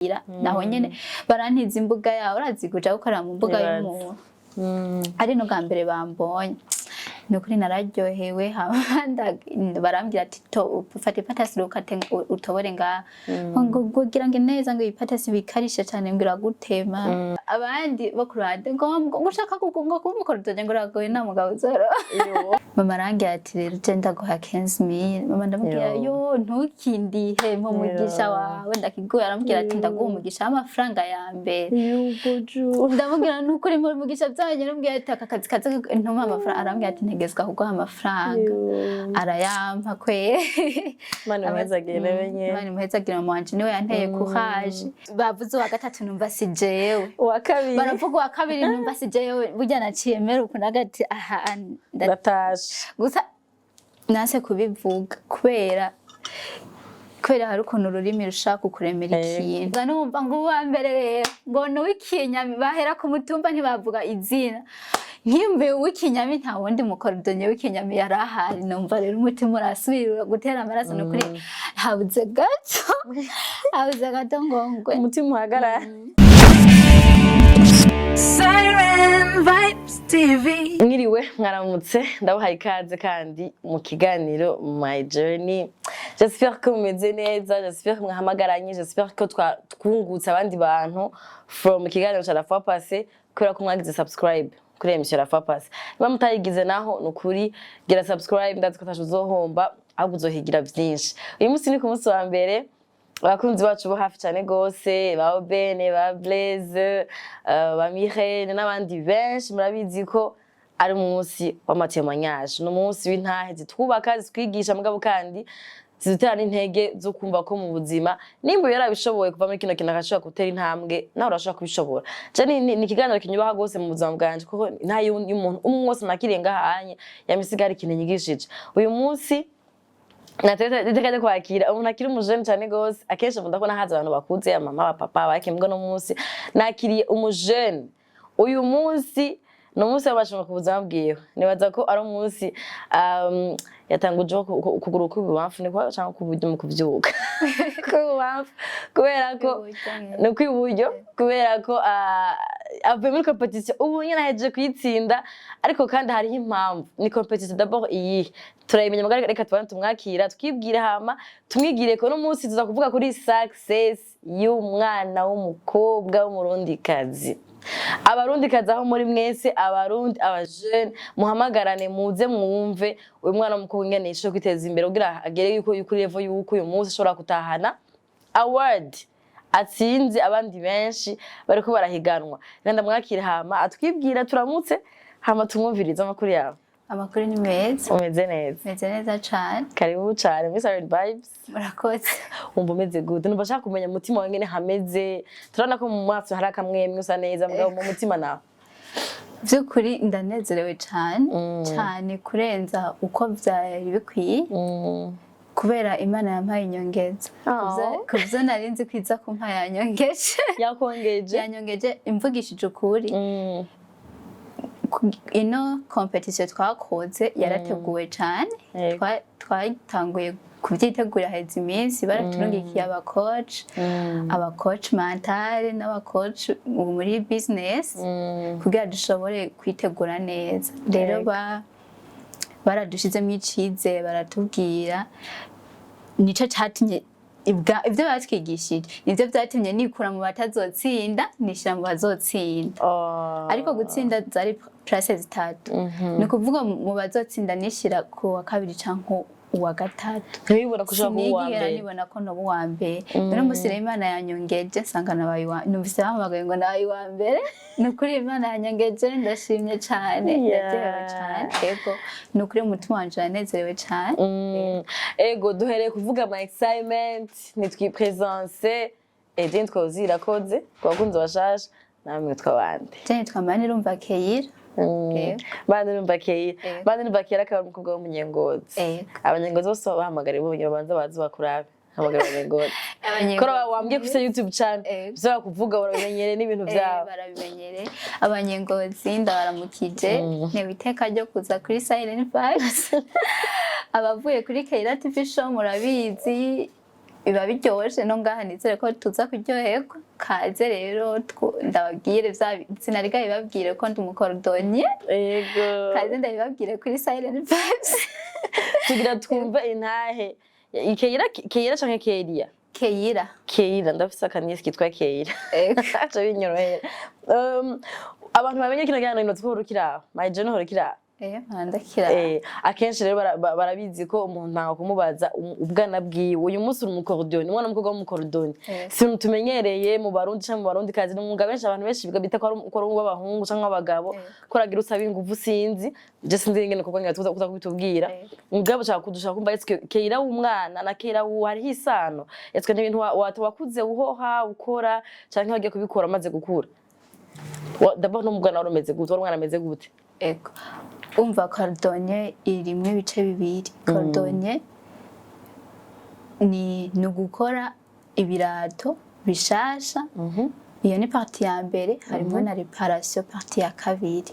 Naho nyene barantiza imbuga yawe, urazi kuja gukorera mu mbuga Nibaza. y'umuntu ari no bwa mbere bambonye. Ni ukuri nararyohewe. Hama barambwira ati: "To fata ipatasi ukate utobore ngaha." Ngo gira ngo neza, ngo ipatasi bikarishe cane, ngo iragutema. Abandi bo ku ruhande ngo ushaka ngo kuba umukorodonye, ngo uragoye, nta mugabo uzoro. Mama arangira ati: "Rero je ndaguha 15 mille." Mama ndamubwira: Yo. "Yo, ntukindihe, mpa umugisha Yo. wawe." Ndakiguye. Aramubwira ati: "Ndaguha umugisha w'amafaranga ya mbere." Yuguju. Ndamubwira: "Nukuri mpa umugisha byanyu." Ndamubwira ati: "Aka kazi kaza ntuma amafaranga." Arambwira ati: "Ntegezwa kuguha amafaranga." Arayampa kwe. Imana imuhezagire nawe nyene. Imana imuhezagire. Mama wanje niwe yanteye courage. Bavuze uwa gatatu, numva si jewe. Uwa kabiri. Baravuga uwa kabiri, numva si jewe. Burya naciye mera ukuntu agati aha Ndatashe. Gusa nase kubivuga kubera hari ukuntu ururimi rushaka kukuremera ikintu. Nza numva ngo uwa mbere rero ngo ni uw'ikinyami. Bahera ku mutumba, ntibavuga izina. Nkimbe uw'ikinyami, nta wundi mukorodonye w'ikinyami yari ahari. Numva rero umutima urasubira gutera amaraso. Ni ukuri habuze gato, habuze gato ngo ngwe. Umutima uhagarara. Siren Vibes TV. Mwiriwe, mwaramutse, ndabahaye ikaze kandi mu kiganiro My Journey. J'espère ko mumeze neza, j'espère ko mwahamagaranye, j'espère ko twungutse abandi bantu from ikiganiro ca la fois passée, kubera ko mwagize subscribe kuri émission la fois passée. Niba mutayigize naho, ni ukuri gira subscribe, ndazi ko ataco uzohomba, ahubwo uzohigira vyinshi. Uyu munsi ni ku munsi wa mbere. Abakunzi bacu bo hafi cyane gose, ba Obene, ba Blaise, ba Mirene n'abandi benshi, murabizi ko ari umunsi w'ama témoignages. Ni umunsi w'intahe zitwubaka, zitwigisha, mugabo kandi zidutera n'intege zo kumva ko mu buzima nimba yarabishoboye kuva muri kino kintu agashobora gutera intambwe, nawe urashobora kubishobora. Je ni ikiganiro kinyubaha gose mu buzima bwanje, kuko intahe y'umuntu umwe wese nakiriye ngahanye yamisiga hari ikintu inyigishije. Uyu munsi nateka ryo kwakira umuntu akiri umujene cyane gose. Akenshi nkunda kubona haza abantu bakuze, amama, abapapa, abakembwa. No munsi nakiriye umujene. Uyu munsi ni umunsi w'abashima ku buzima bwiwe. Nibaza ko ari umunsi yatangujeho ukuguru kw'ibubamfu, niko, canke kw'iburyo mu kuvyuka? Kw'ibubamfu, kubera ko ni kw'iburyo, kubera ko avuye muri compétition ubu nyene, ahejeje kuyitsinda. Ariko kandi hariho impamvu. Ni compétition d'abord iyihe? Turayimenya, mugabo reka tubane tumwakira, twibwire, hama tumwigire ko n'umunsi tuza kuvuga kuri success y'umwana w'umukobwa w'umurundikazi. Abarundikazi aho muri mwese, Abarundi, abajene, muhamagarane muze mwumve uyu mwana w'umukobwa ingene yishoboye kwiteza imbere kugira agere yuko kuri level yuko uyu munsi ashobora gutahana award, atsinze abandi benshi bariko barahiganwa. Reka ndamwakire, hama atwibwira, turamutse, hama tumwumvirize amakuru yawe. Amakuru ni meza. Umeze neza? Meze neza cane. Karibu cane muri Siren Vibes. Murakoze. Wumva umeze gute? Numva ashaka kumenya umutima wawe ngene hameze. Turabona ko mu maso hari akamwemwe, usa neza, mugabo mu mutima nawe? By'ukuri ndanezerewe cane cane kurenza uko vyari bikwiye, kubera Imana yampaye inyongeza. Ku vyo nari nzi kwiza kumpa, yanyongeje. Yakongeje. Yanyongeje. Imvugishije ukuri, ino compétition twakoze yarateguwe cane. Twatanguye kubyitegura heza iminsi. Baraturungikiye aba coach, aba coach mental n'aba coach muri business, kugira dushobore kwitegura neza. Rero baradushizemo icizere, baratubwira. Nico catumye ivyo batwigishije nivyo vyatumye nikura mu batazotsinda, nishira mu bazotsinda. Ariko gutsinda zari place zitatu, ni ukuvuga mu bazotsinda nishira ku wa kabiri canke uwa gatatu. Ntibibona ko ushobora kuba uwa Sinigera mbere. nibona ko noba uwa mbere. Rero umunsi rero Imana yanyongeje, nsanga nabaye uwa, numvise bahamagaye ngo nabaye uwa mbere. Ni ukuri Imana yanyongeje, ndashimye cane. Ndaryohewe cane. Ego, ni ukuri umutima wanje uranezerewe cane. Ego, duhereye kuvuga ama excitement, nitwipresence eje nitwa Irakoze ku bakunzi bashasha. Namwe twabande? Je nitwa Manirumva Keira. Yego. Manirumva Keira. Yego. Manirumva Keira akaba ari umukobwa w'Umunyengozi. Yego. Abanyengozi bose bahamagara, bonye babanza baze bakurabe. Hamagara Abanyengozi. Abanyengozi. Kora wambwiye ko ufite YouTube channel. Yego. Bisaba kuvuga, urabimenyere n'ibintu byabo. Barabimenyere. Abanyengozi ndabaramukije, ntewe iteka ryo kuza kuri Silent Vibes. Abavuye kuri Keira TV Show murabizi. Biba biryoshe no ngaha, nizere ko tuza kuryoherwa. Kaze rero, ndababwire vya sinari bwabibabwire ko ndi umucordonnier. Kaze ndabibabwire kuri Silent Vibes. Tugira twumve intahe Keira. Keira canke Keria? Keira. Keira, ndafise akanièce kitwa Keira. Ego. Aca binyorohera. Abantu bamenye kino kiganiro twahora ukiraho My Journey, uhora ukiraho. Ndakira. Akenshi rero barabizi ko umuntu ntawe kumubaza ubwana bwiwe. Uyu munsi uri umucordonnier, umwana w'umukobwa w'umucordonnier. Si ibintu tumenyereye mu Barundi canke mu Barundi kazi. Ni umwuga benshi, abantu benshi bita ko ari uw'abahungu canke uw'abagabo, ko aragira usaba inguvu. Sinzi, je sinzi ingene, kuko ngira tuza kuza kubitubwira. Mugabo ushaka kudushaka kumva, est-ce que Keira w'umwana na Keira w'ubu hariho isano? Est-ce que n'ibintu wakuze uhoha ukora, canke wagiye kubikora umaze gukura? D'abord no mu bwana wari umeze gute? Wari umwana ameze gute? Ego. Umva, cordonnier irimwo ibice bibiri. Cordonnier ni ugukora ibirato bishasha, iyo ni partie ya mbere. Harimo na réparation, partie ya kabiri.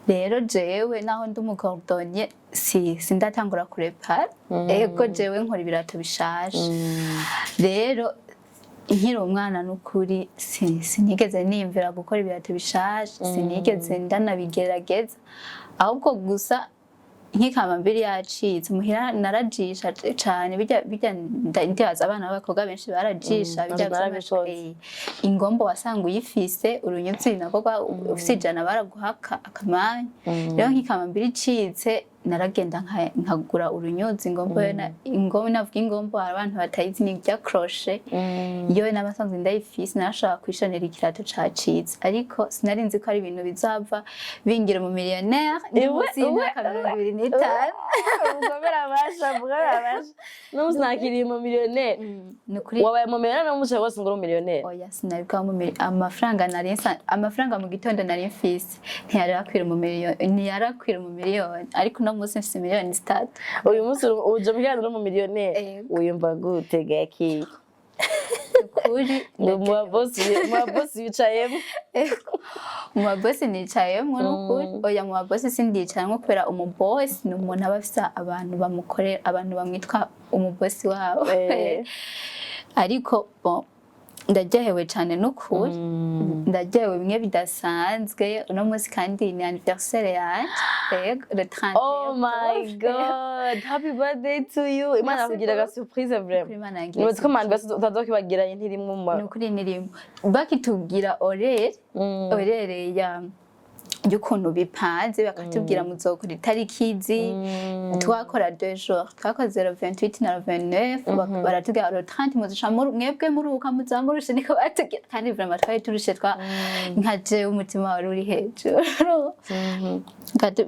Rero jewe naho ndi umucordonnier, si sindatangura kurepara. Ego, jewe nkora ibirato bishasha. Rero nkiri umwana, n'ukuri sinigeze niyumvira gukora ibirato bishasha, sinigeze ndanabigerageza. Ahubwo gusa nk'ikamambiri yacitse muhira, narajisha cane. Bijya ndibaza abana b'abakobwa benshi barajisha bijya. Narabikoze. Ingombo wasanga uyifise, urunyuzi nako ufise 100 baraguha akamanya. Rero nk'ikamambiri icitse, naragenda nkagura urunyuzi, ingombo yo ingombo, navuga ingombo hari abantu batayizi, ni irya crochet. Iyo nabasanzwe ndayifise, narashobora kwishonera ikirato cacitse, ariko sinari nzi ko ari ibintu bizava bingira mu millionnaire ndi munsi y'imyaka 25. Mugomera abasha, mugomera abasha, n'umunsi nakiriye mu millionnaire. Ni ukuri. Wabaye mu millionnaire n'umunsi wose ngo uri umillionnaire? Oya, sinari bwa mu amafaranga nari amafaranga mu gitondo nari mfise ntiyari akwira mu miliyoni, ntiyari akwira mu miliyoni, ariko uno munsi mfise miliyoni 3. Uyu munsi uje mu kiganiro mu millionnaire. Ego. Wiyumva gute gaki? Ukuri. Ngo mu babosi, mu babosi bicayemo. Ego. Mu babosi nicayemwo, n'ukuri. Oya, mu babosi sindicaramwo, kubera umubosi ni umuntu aba afise abantu bamukorera, abantu bamwitwa umubosi wabo. Ariko bon, ndaryohewe cane, n'ukuri ndaryohewe bimwe bidasanzwe. Uno munsi kandi ni anniversaire yanje. Ego, le 31 Oh my octobre. God, happy birthday to you. Imana Merci yakugira aga beaucoup. surprise vraiment. Kuri Imana yangiriye. Nibaza ko mani basi utazokibagira ntirimwe mu Ni ukuri nirimo. Bakitubwira horaire, horaire ya y'ukuntu bipanze, bakatubwira muzokora itariki izi. Twakora 2 jours, twakoze le 28 na le 29. Baratubwira le 30 muzoca mwebwe muruhuka, muza murushe, niko batubwira. Kandi vraiment twari turushe, twa nka jewe umutima wari uri hejuru.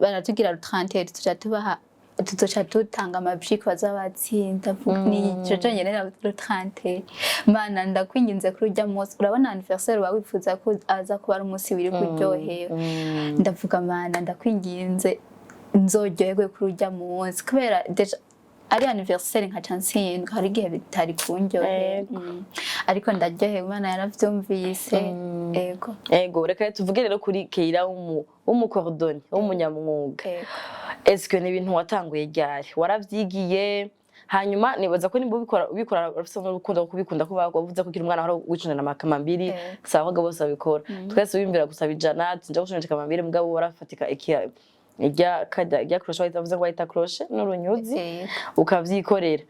Baratubwira le 31 tuca tubaha, tuzoca dutanga amaprix baza batsinda. Ni ico conyene. Le 31, Mana ndakwinginze kuri urya munsi. Urabona anniversaire uba wifuza ko aza kuba ari umunsi wiri kuryohewe. Ndavuga: "Mana, ndakwinginze nzoryoherwe kuri urya munsi," kubera déjà ari anniversaire nkaca ntsindwa, hari igihe bitari kundyohera. Ariko ndaryohewe, Imana yaravyumvise. Ego. Ego, reka tuvuge rero kuri Keira w'umucordonnier, w'umunyamwuga. Ego. Est-ce que ni ibintu watanguye ryari? Waravyigiye? Hanyuma nibaza ko nimba ubikora urafise n'urukundo rwo kubikunda, kuba wavuze ko ukiri umwana wari wicunira amakamambiri. Si abakobwa bose babikora. Twese wiyumvira gusaba 100 ati nja gucunira ikamambiri, mugabo warafatika iki irya kajya irya crochet, bahita bavuze ngo bayita crochet n'urunyuzi, ukavyikorera.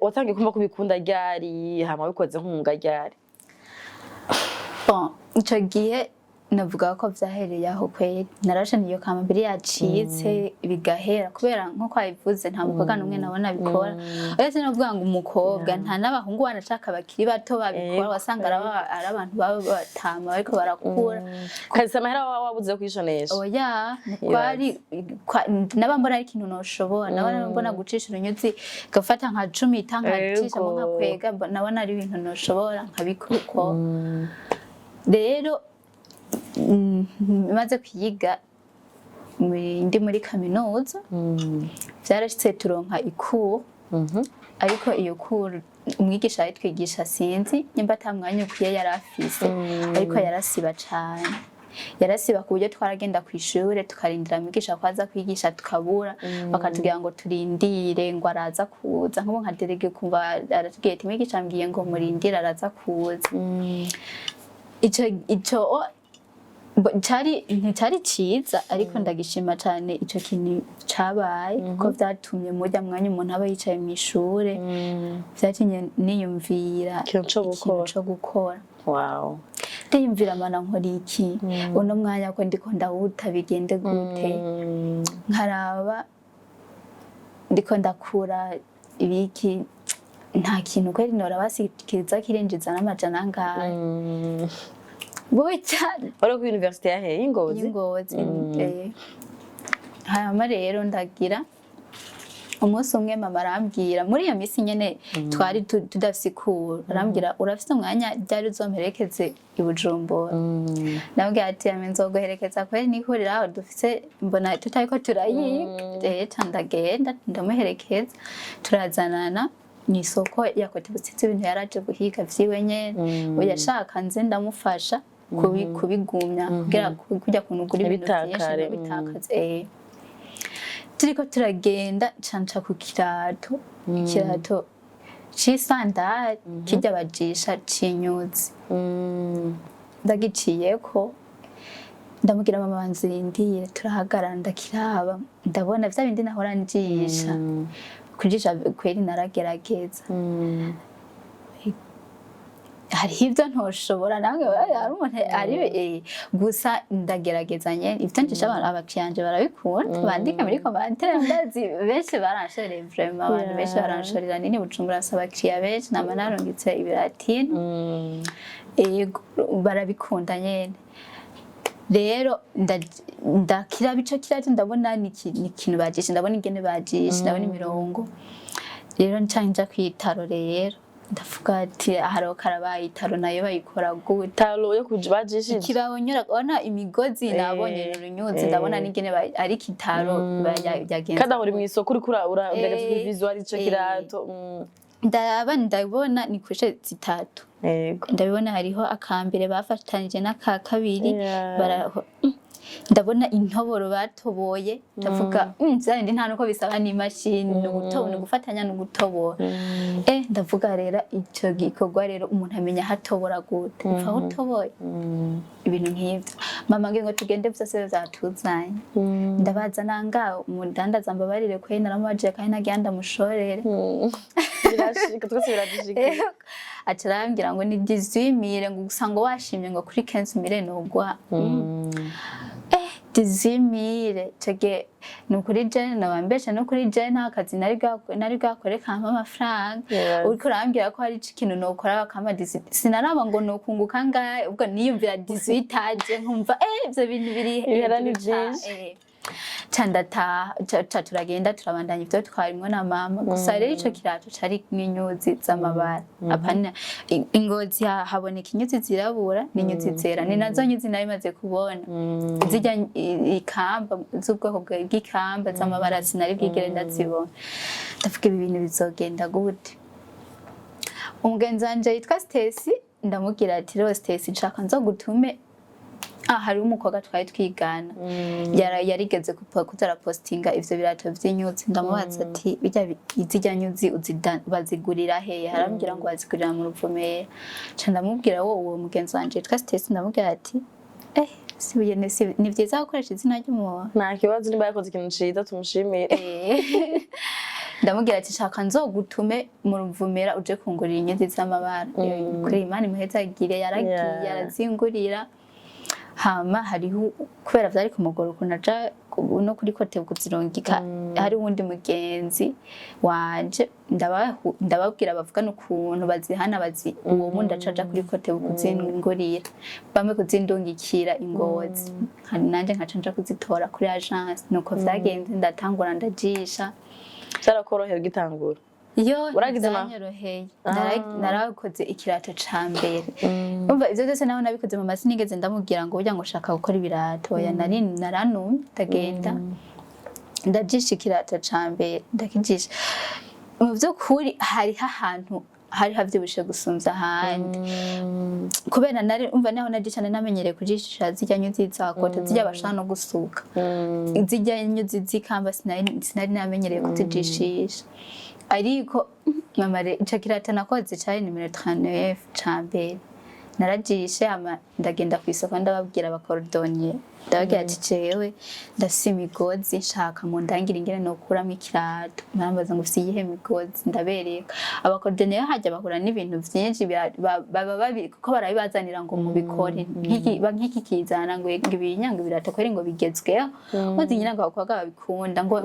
Watangiye kumva ko ubikunda ryari? Hama wabikoze nk'umwuga ryari? Bon, ico gihe navuga ko vyahereye aho kweri narashana iyo kamambiri yacitse bigahera, kubera nkuko wabivuze nta mukobwa n'umwe nabona abikora. Uretse no kuvuga ngo umukobwa, nta n'abahungu wanashaka bakiri bato babikora. Wasanga ari abantu baba batama bariko barakura. Kabisa amahera waba wabuze yo kuyishonesha? Oya, kwari naba mbona ari ikintu noshobora, naba mbona gucisha urunyuzi gafata nka 10 nkacishamo nkakwega, nabona ari ibintu noshobora nkabikora uko. Rero maze kuyiga ndi muri kaminuza, vyarashitse turonka icours. Ariko iyo cours umwigisha yayitwigisha, sinzi nimba ata mwanya ukwiye yari afise, ariko yarasiba cane. Yarasiba ku buryo twaragenda ku ishure, tukarindira mwigisha ko aza kwigisha, tukabura, bakatubwira ngo turindire, ngo araza kuza. Nk'ubu nka délégué kumva aratubwiye ati: "Mwigisha ambwiye ngo murindire, araza kuza." Ico cari nticari ciza, ariko ndagishima cane ico kintu cabaye, kuko vyatumye murya mwanya umuntu aba yicaye mw'ishure, vyatumye niyumvira ikintu co gukora. Ikintu co gukora. Ndiyumvira: "Mana, nkora iki uno mwanya ko ndiko ndawuta? Bigende gute?" Nkaraba ndiko ndakura ibiki, nta kintu kweri noraba kiza kirinjiza n'amajana angahe bucya. Wari kuri université ya hehe? Y'Ingozi? Y'Ingozi. Hanyuma rero ndagira umunsi umwe mama arambwira, muri iyo minsi nyene twari tudafise ikuru, arambwira: "Urafise umwanya? Ryari uzomperekeze i Bujumbura?" Ndamubwira ati: "Ame nzoguherekeza kweri, n'ihuriro aho dufise mbona tutariko turayiga." Rero ndagenda ndamuherekeza, turazanana mw'isoko ya Kotebu. Sinzi ibintu yaraje guhiga vyiwe nyene, oya, ashaka nze ndamufasha kubigumya kugira kujya kuntu ugura ibintu vyinshi Ntibitakare. Ntibitakaze. Turiko turagenda, canca ku kirato, ikirato c'isandari kirya bajisha c'inyuzi. Ndagiciyeko, ndamubwira: "Mama, banzirindire." Turahagarara, ndakiraba, ndabona vya bindi nahora njisha. Kujisha kweri naragerageza, hariho ibyo ntoshobora namwe, hari umuntu ari gusa ndagerageza nyene. Ivyo njisha abantu, abakiriya banje barabikunda, bandike muri commentaire. Ndazi benshi baranshoreye vraiment, abantu benshi baranshorera. Nini Bujumbura nsaba abakiriya benshi, nama narungitse ibiratini. Yego, barabikunda nyene. Rero ndakiraba ico kirato, ndabona ni ikintu bajishe, ndabona ingene bajishe, ndabona imirongo. Rero nca nja kw'itaro. Rero ndavuga ati: "Hariho karabaye, itaro nayo bayikora gute?" Talo yo kuja bajishije? Ikibaho nyura, ubona imigozi nabonye urunyuzi, ndabona n'ingene ariko itaro yagenze. Kandi aho uri mw'isoko, uriko uragerageza visualize ico kirato. Ndaba, ndabona ni couches zitatu. Ndabibona hariho akambere bafatanije n'aka kabiri. Ndabona intoboro batoboye, ndavuga: "Vya bindi nta nuko bisaba n'imashini, ni ni ugufatanya, ni ugutobora." Ndavuga rero ico gikorwa rero umuntu amenya aho atobora gute? Upfa aho utoboye? Ibintu nk'ivyo. Mama ngiye ngo tugende, vyose vyatuzanye. Ndabaza nanga umudandaza: "Mbabarire kweri, naramubajije kandi nagira ndamushorere." Birashika, twese biradushika. Aca arambwira ngo ni 18 mille, ngo gusa ngo washimye ngo kuri 15 mille nogwa. 18 mille ico gihe, ni ukuri je nabambesha, no kuri je nta kazi nari bwakore kampa amafaranga. Uriko urambwira ko hari ikintu nokora bakampa 18, sinaraba ngo nokunguka ngahe. Ubwo niyumvira 18 aje, nkumva ivyo bintu biri Ibihera ni hejuru cane. vyinshi. Ca ndataha, ca turagenda, turabandanya ivyo twarimwo na mama. Gusa rero ico kirato cari n'inyuzi z'amabara. Apana, Ingozi haboneka inyuzi zirabura n'inyuzi zera, ni nazo nyuzi nari maze kubona. Zirya ikamba z'ubwoko bw'ikamba z'amabara sinari bwigere ndazibona. Ndavuga: "Ibi bintu bizogenda gute?" Umugenzi wanje yitwa Stacy, ndamubwira ati: "Rero Stacy, nshaka nzogutume." Hariho umukobwa twari twigana yarigeze kuza arapostinga ivyo birato vy'inyuzi. Ndamubaza ati: "Birya zirya nyuzi bazigurira hehe?" Arambwira ngo bazigurira mu Ruvumera. Ca ndamubwira wo uwo mugenzi wanje yitwa Stacy, ndamubwira ati ni vyiza gukoresha izina ry'umuntu. Nta kibazo, niba yakoze ikintu ciza tumushimire. Ndamubwira ati: "Shaka nzogutume mu Ruvumera uje kungurira inyuzi z'amabara." Kuri Imana imuhezagire, yaragiye arazingurira. Hama hariho, kubera vyari kumugora ukuntu aja no kuri kote kuzirungika, hari uwundi mugenzi wanje, ndababwira bavugana ukuntu bazihana bazi, uwo wundi aca aja kuri kote kuzingurira, bamwe kuzindungikira Ingozi. Hari nanje nkaca nja kuzitora kuri agence. Nuko vyagenze, ndatangura ndajisha. Vyarakorohera ugitangura? Iyo Uragize byanyoroheye. Narakoze ikirato ca mbere. Umva, ivyo byose naho nabikoze, mama sinigeze ndamubwira ngo burya ngo shaka gukora ibirato. Oya, nari naranumye, ndagenda ndajisha ikirato ca mbere, ndakijisha. Mu vy'ukuri hariho ahantu hari havyibushe gusumvya ahandi. Kubera nari umva naho naje cyane namenyereye kujishisha zirya nyuzi za coton, zirya bashaka no gusuka, zirya nyuzi z'ikamba, sinari namenyereye kuzijishisha. Ariko mama, ico kirato nakoze cari nimero 39 ca mbere. Narajishe, hama ndagenda kw'isoko, ndababwira aba cordonnier, ndababwira ati: "Jewe ndafise imigozi, nshaka mu ndangire ingene nokuramwo ikirato." Barambaza ngo: "Ufise iyihe migozi?" Ndabereka. Aba cordonnier hajya bahura n'ibintu vyinshi, baba babi kuko barabibazanira ngo mubikore. Nk'iki kizana ngo ibinyanga ibirato kweri ngo bigezweho, maze nyina ngo abakobwa babikunda ngo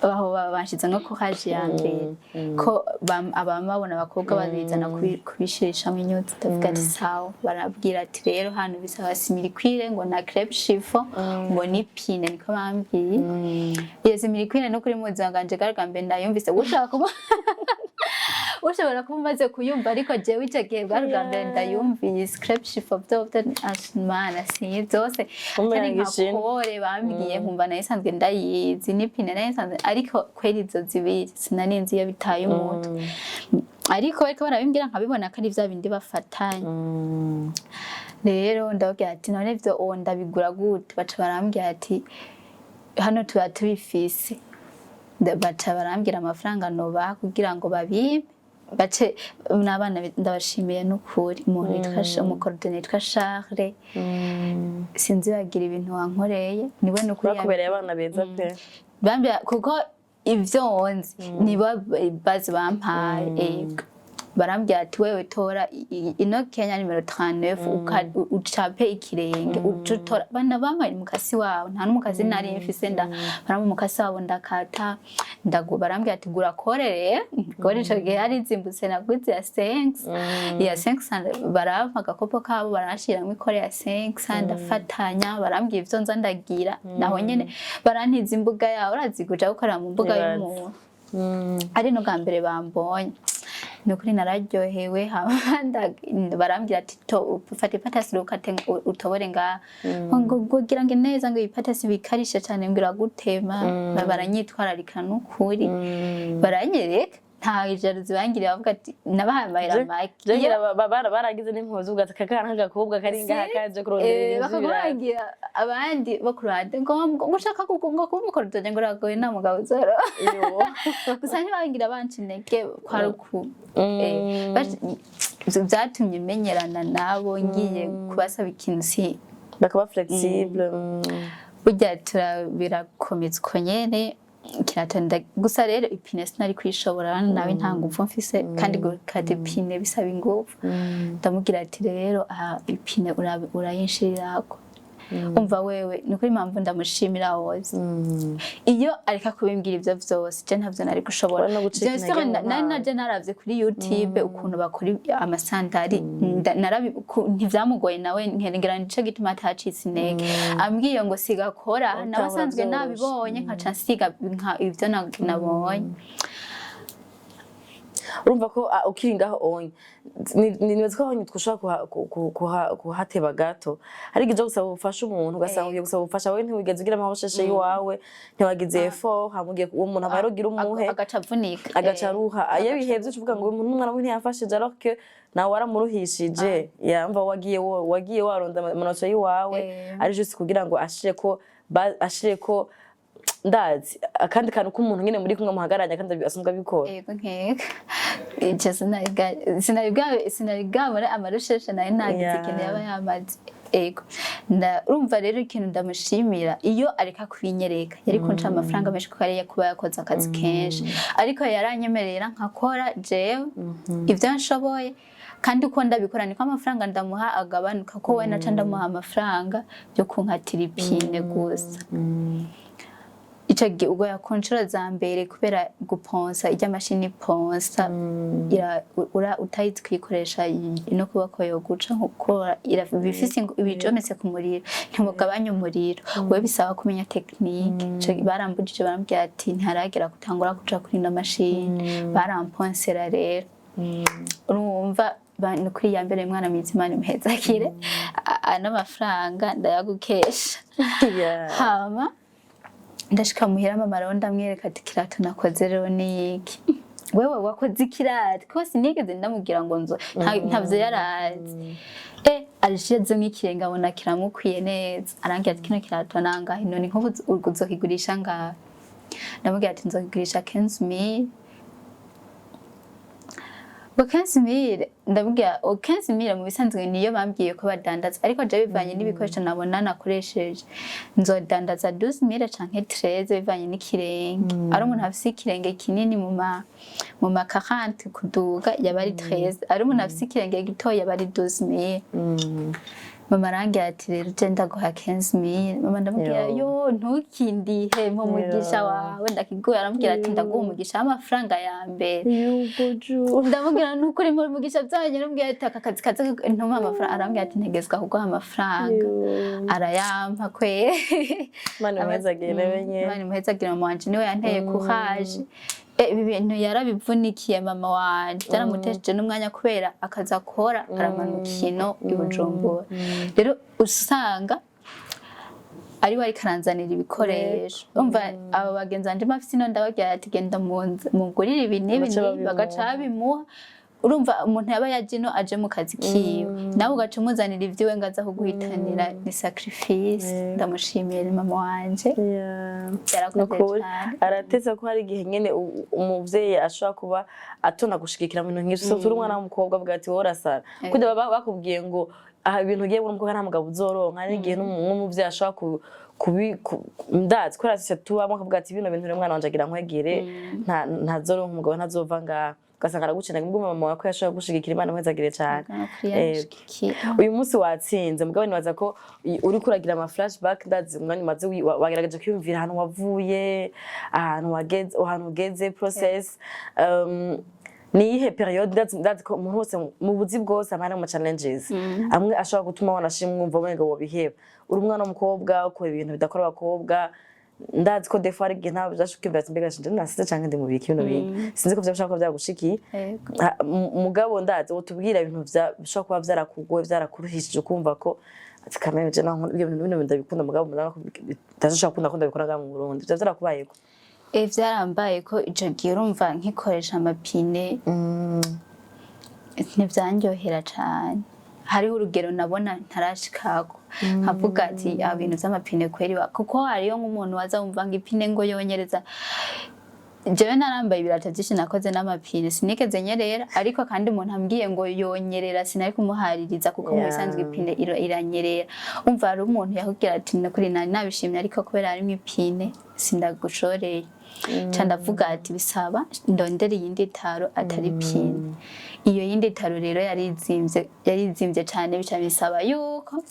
aho babanshize nko courage ya mbere ko abamabona abakobwa babizana kubishirishamo inyuzi. Ndavuga ati: "Sawa." Barabwira ati: "Rero hano bisaba similicuir ngo na crêpe chiffon ngo ni pine." Niko bambwiye. Iyo similicuir no kuri muzi wanje bwa mbere ndayumvise. Ushaka kuba ushobora kuba umaze kuyumva, ariko jewe ico gihe bwari ubwa mbere ndayumvise. Crêpe chiffon byo mana, sinzi byose. Umenga atari nka ishimwe. Colle bambwiye nkumva nayo isanzwe ndayizi, n'ipine nayo isanzwe, ariko kweri izo zibiri sinari nzi iyo bitaye umutwe. Ariko bariko barabimbwira nkabibona ko ari vya bindi bafatanye. Rero ndababwira ati: "None ivyo uwo ndabigura gute?" Baca barambwira ati: "Hano tuba tubifise." Baca barambwira amafaranga nobaha kugira ngo babimpe. Bace n'abana ndabashimiye n'ukuri. Umuntu yitwa umu cordonnier yitwa Charles, sinzi bagira ibintu wankoreye, niwe n'ukuri. Bakubereye abana beza pe. Bambwira kuko ivyo nzi nibo bazi bampaye. Ego, barambwira ati: "Wewe tora ino Kenya nimero 39, ucape ikirenge uce utora." Bana bampaye umukasi wabo, nta n'umukasi nari mfise, nda barampa umukasi wabo, ndakata, ndagu. Barambwira ati: "Gura colle." Rero colle ico gihe yari izimbutse, naguze ya 5, ya 5. Barampa agakopo kabo, baranshiramwo i colle ya 5, ndafatanya. Barambwira ivyo nza ndagira, naho nyene barantiza imbuga yawe. Urazi kuja gukorera mu mbuga Nibaza. y'umuntu ari no bwa mbere bambonye. Ni ukuri nararyohewe. Hama barambwira ati: "Fata ipatasi ukate utobore ngaha." Ngo gira ngo neza ngo ipatasi bikarishe cane ngo iragutema. Baranyitwararika n'ukuri, baranyereka, nta jalousie bangiriye. Bavuga ati nabahaye amahera make. Jengira baragize n'impuzu ugatse kakana k'agakobwa kari ngaha kaje kurondera ibintu vy'ibirayi. Bakakurangira abandi bo ku ruhande ngo ushaka ngo kuba umu cordonnier ngo uragoye, nta mugabo uzoro. Gusa ntibangira banca intege, kwari uku ivyo vyatumye menyerana nabo, ngiye kubasaba ikintu si Bakaba flexible. Burya birakomeza uko nyene kiratonda. Gusa rero ipine sinari kwishobora nawe, nta nguvu mfise, kandi gukata ipine bisaba inguvu. Ndamubwira ati: "Rero aha ipine urayinshirirako." Umva wewe, ni ukuri impamvu ndamushimira wose, iyo areka kubimbwira ivyo vyose, je ntavyo nari gushobora. Wari no gucika Bien sûr, intege mu nari ntara. naje naravye kuri YouTube ukuntu bakora amasandari, ntivyamugoye nawe, ngira nico gituma atacitse intege. Ambwiye ngo sigakora nawe Utahora asanzwe vyoroshe. nabibonye, nkaca nsiga nka ivyo nabonye. Urumva ko ukiri ngaho onye nibaza ko ahonye twushobora kuhateba gato. Hari igihe uja gusaba ubufasha umuntu, ugasanga ugiye gusaba ubufasha, wowe ntiwigeze ugira amahosheshe y'iwawe, ntiwagize effort, hama ugiye uwo muntu aba arogira umuhe agaca avunika. Agaca aruha. Iyo bihevye uca uvuga ngo uyu muntu n'umwana we ntiyamfashije, alors que nawe waramuruhishije. Yamva wagiye waronda amanota y'iwawe ari juste kugira ngo ashireko ashireko ndazi akandi kantu k'umuntu nyene muri kumwe muhagararanye kandi asanzwe abikora. Yego, nkeka icyo sinari bwabone amarusheshe nari nagize ikintu yaba yamaze. Ego, urumva rero ikintu ndamushimira, iyo areka kubinyereka yari kunca amafaranga menshi, kuko yari kuba yakoze akazi kenshi. Ariko yaranyemerera nkakora jewe ibyo nshoboye, kandi uko ndabikora niko amafaranga ndamuha agabanuka, ko we naca ndamuha amafaranga yo kunkatira ipine gusa. Ico gihe ubwo ku nshuro za mbere, kubera guponsa irya mashini ponsa utayizi kuyikoresha no kuboko yoguca, kuko ibifise ibijometse ku muriro, ntimugabanya umuriro, we bisaba kumenya technique. Ico gihe barambujije, barambwira ati ntiharagera gutangura kuja kuri ino mashini. Baramponsera rero, urumva ni kuri ya mbere. Mwana mwiza, Imana imuhezakire. Ano mafaranga ndayagukesha. Hama ndashika muhira, mama rero ndamwereka ati: "Kirato nakoze rero ni iki?" Wewe wakoze ikirato ko sinigeze ndamubwira ngo nzo ntavyo yarazi. Arishizemo nk'ikirenge, abona kiramukwiye neza, arambwira ati: "Kino kirato nangahe none? Nk'ubu uzokigurisha ngahe?" Ndamubwira ati: "Nzokigurisha 15 mille." Ngo 15 mille? Ndamubwira ngo 15 mille mu bisanzwe niyo bambwiye ko badandaza, ariko je bivanye n'ibikoresho nabona nakoresheje, nzodandaza 12 mille canke 13, bivanye n'ikirenge. Ari umuntu afise ikirenge kinini mu ma 40 kuduga, yaba ari 13; ari umuntu afise ikirenge gito, yaba ari 12 mille. Mama arangira ati: "Rero je ndaguha 15 mille, mama." Ndamubwira: Yo. "Yo, ntukindihe, mpa umugisha Yo. wawe, ndakiguye." Aramubwira ati: "Ndaguha umugisha w'amafaranga ya mbere." Yubuju. Ndamubwira: "Nukuri muri umugisha byonyine." Ndamubwira ati: "Aka kazi kaza ntuma amafaranga." Arambwira ati: "Ntegezwa kuguha amafaranga." Arayampa kwe. Imana imuhezagire nawe nyene. Imana imuhezagire. Mama wanje niwe yanteye courage. Ibi bintu yarabivunikiye mama wanje, byaramutesheje n'umwanya kubera akazi akora, aramanuka ino i Bujumbura. Rero usanga ariwe ariko aranzanira ibikoresho. Umva, aba bagenzi banje bafise ino, ndababwira ati: "Genda mugurire ibi n'ibi." Baca N'ibi. babimuha. Bagaca babimuha. Urumva, umuntu yaba yaje ino aje mu kazi kiwe, nawe ugaca umuzanira ivyiwe ngo aza kuguhitanira, ni sacrifice. Ndamushimiye mama wanje. Yarakoze Nukuri. cane. Aratetse ko hari igihe nyene umuvyeyi ashobora kuba atona gushigikira mu bintu nk'ivyo, surtout uri umwana w'umukobwa, avuga ati: "Wowe urasara." Kuko baba bakubwiye ngo aha ibintu ugiye muri umukobwa nta mugabo uzoronka. Hari n'igihe n'umuvyeyi ashobora ndazi kubera sose tubamo, akavuga ati: "Bino bintu rero umwana wanje agira nkwegere, ntazoronka umugabo, ntazova ngaha." Ugasanga aragucena. Ubwo mama wawe ko yashobora gushigikira, Imana imuhezagire cane. Nukuri yanshigikiye. Uyu munsi watsinze, mugabo nibaza ko uriko uragira ama flashback. Ndazi umwanya umaze wagerageje kwiyumvira ahantu wavuye, ahantu wageze, ahantu ugeze, process. Ni iyihe période? Ndazi ko umuntu wese mu buzi bwose aba ari mu challenges amwe ashobora gutuma wanashimwa, wumva umenga wobiheba. Uri umwana w'umukobwa, ukora ibintu bidakora abakobwa. Ndazi ko des fois hari igihe ntabwo byashobora kwiyumvira ati: "Mbega nje nasize canke ndi mu biki bino bintu?" Sinzi ko vyashobora kuba vyagushikiye. Yego. Mugabo ndazi wotubwira ibintu bishobora kuba vyarakugoye, vyarakuruhishije, ukumva ko ati: "Kameme, je naho ibyo bintu, bino bintu ndabikunda, mugabo mbona ko bitazashobora gukunda ko ndabikora ngaha mu Burundi." Vyo vyarakubayeko? Vyarambaye ko ico gihe, urumva, nkikoresha amapine ntivyanryohera cane. Hariho urugero nabona ntarashikako, nkavuga ati: "Aba bintu vy'amapine kweri kuko hariyo nk'umuntu waza wumva ngo ipine ngo yonyereza." Jewe narambaye ibirato vyinshi nakoze n'amapine, sinigeze nyerera, ariko kandi umuntu ambwiye ngo yonyerera, sinari kumuhaririza, kuko mu bisanzwe ipine iranyerera. Umva, hari umuntu yakubwira ati: "Nukuri nari nabishimye, ariko kubera harimwo ipine sindagushoreye." Ca ndavuga ati: "Bisaba ndondere iyindi talon atari pine." Iyo yindi talon rero yarizimvye, yarizimvye cane. Bica bisaba yuko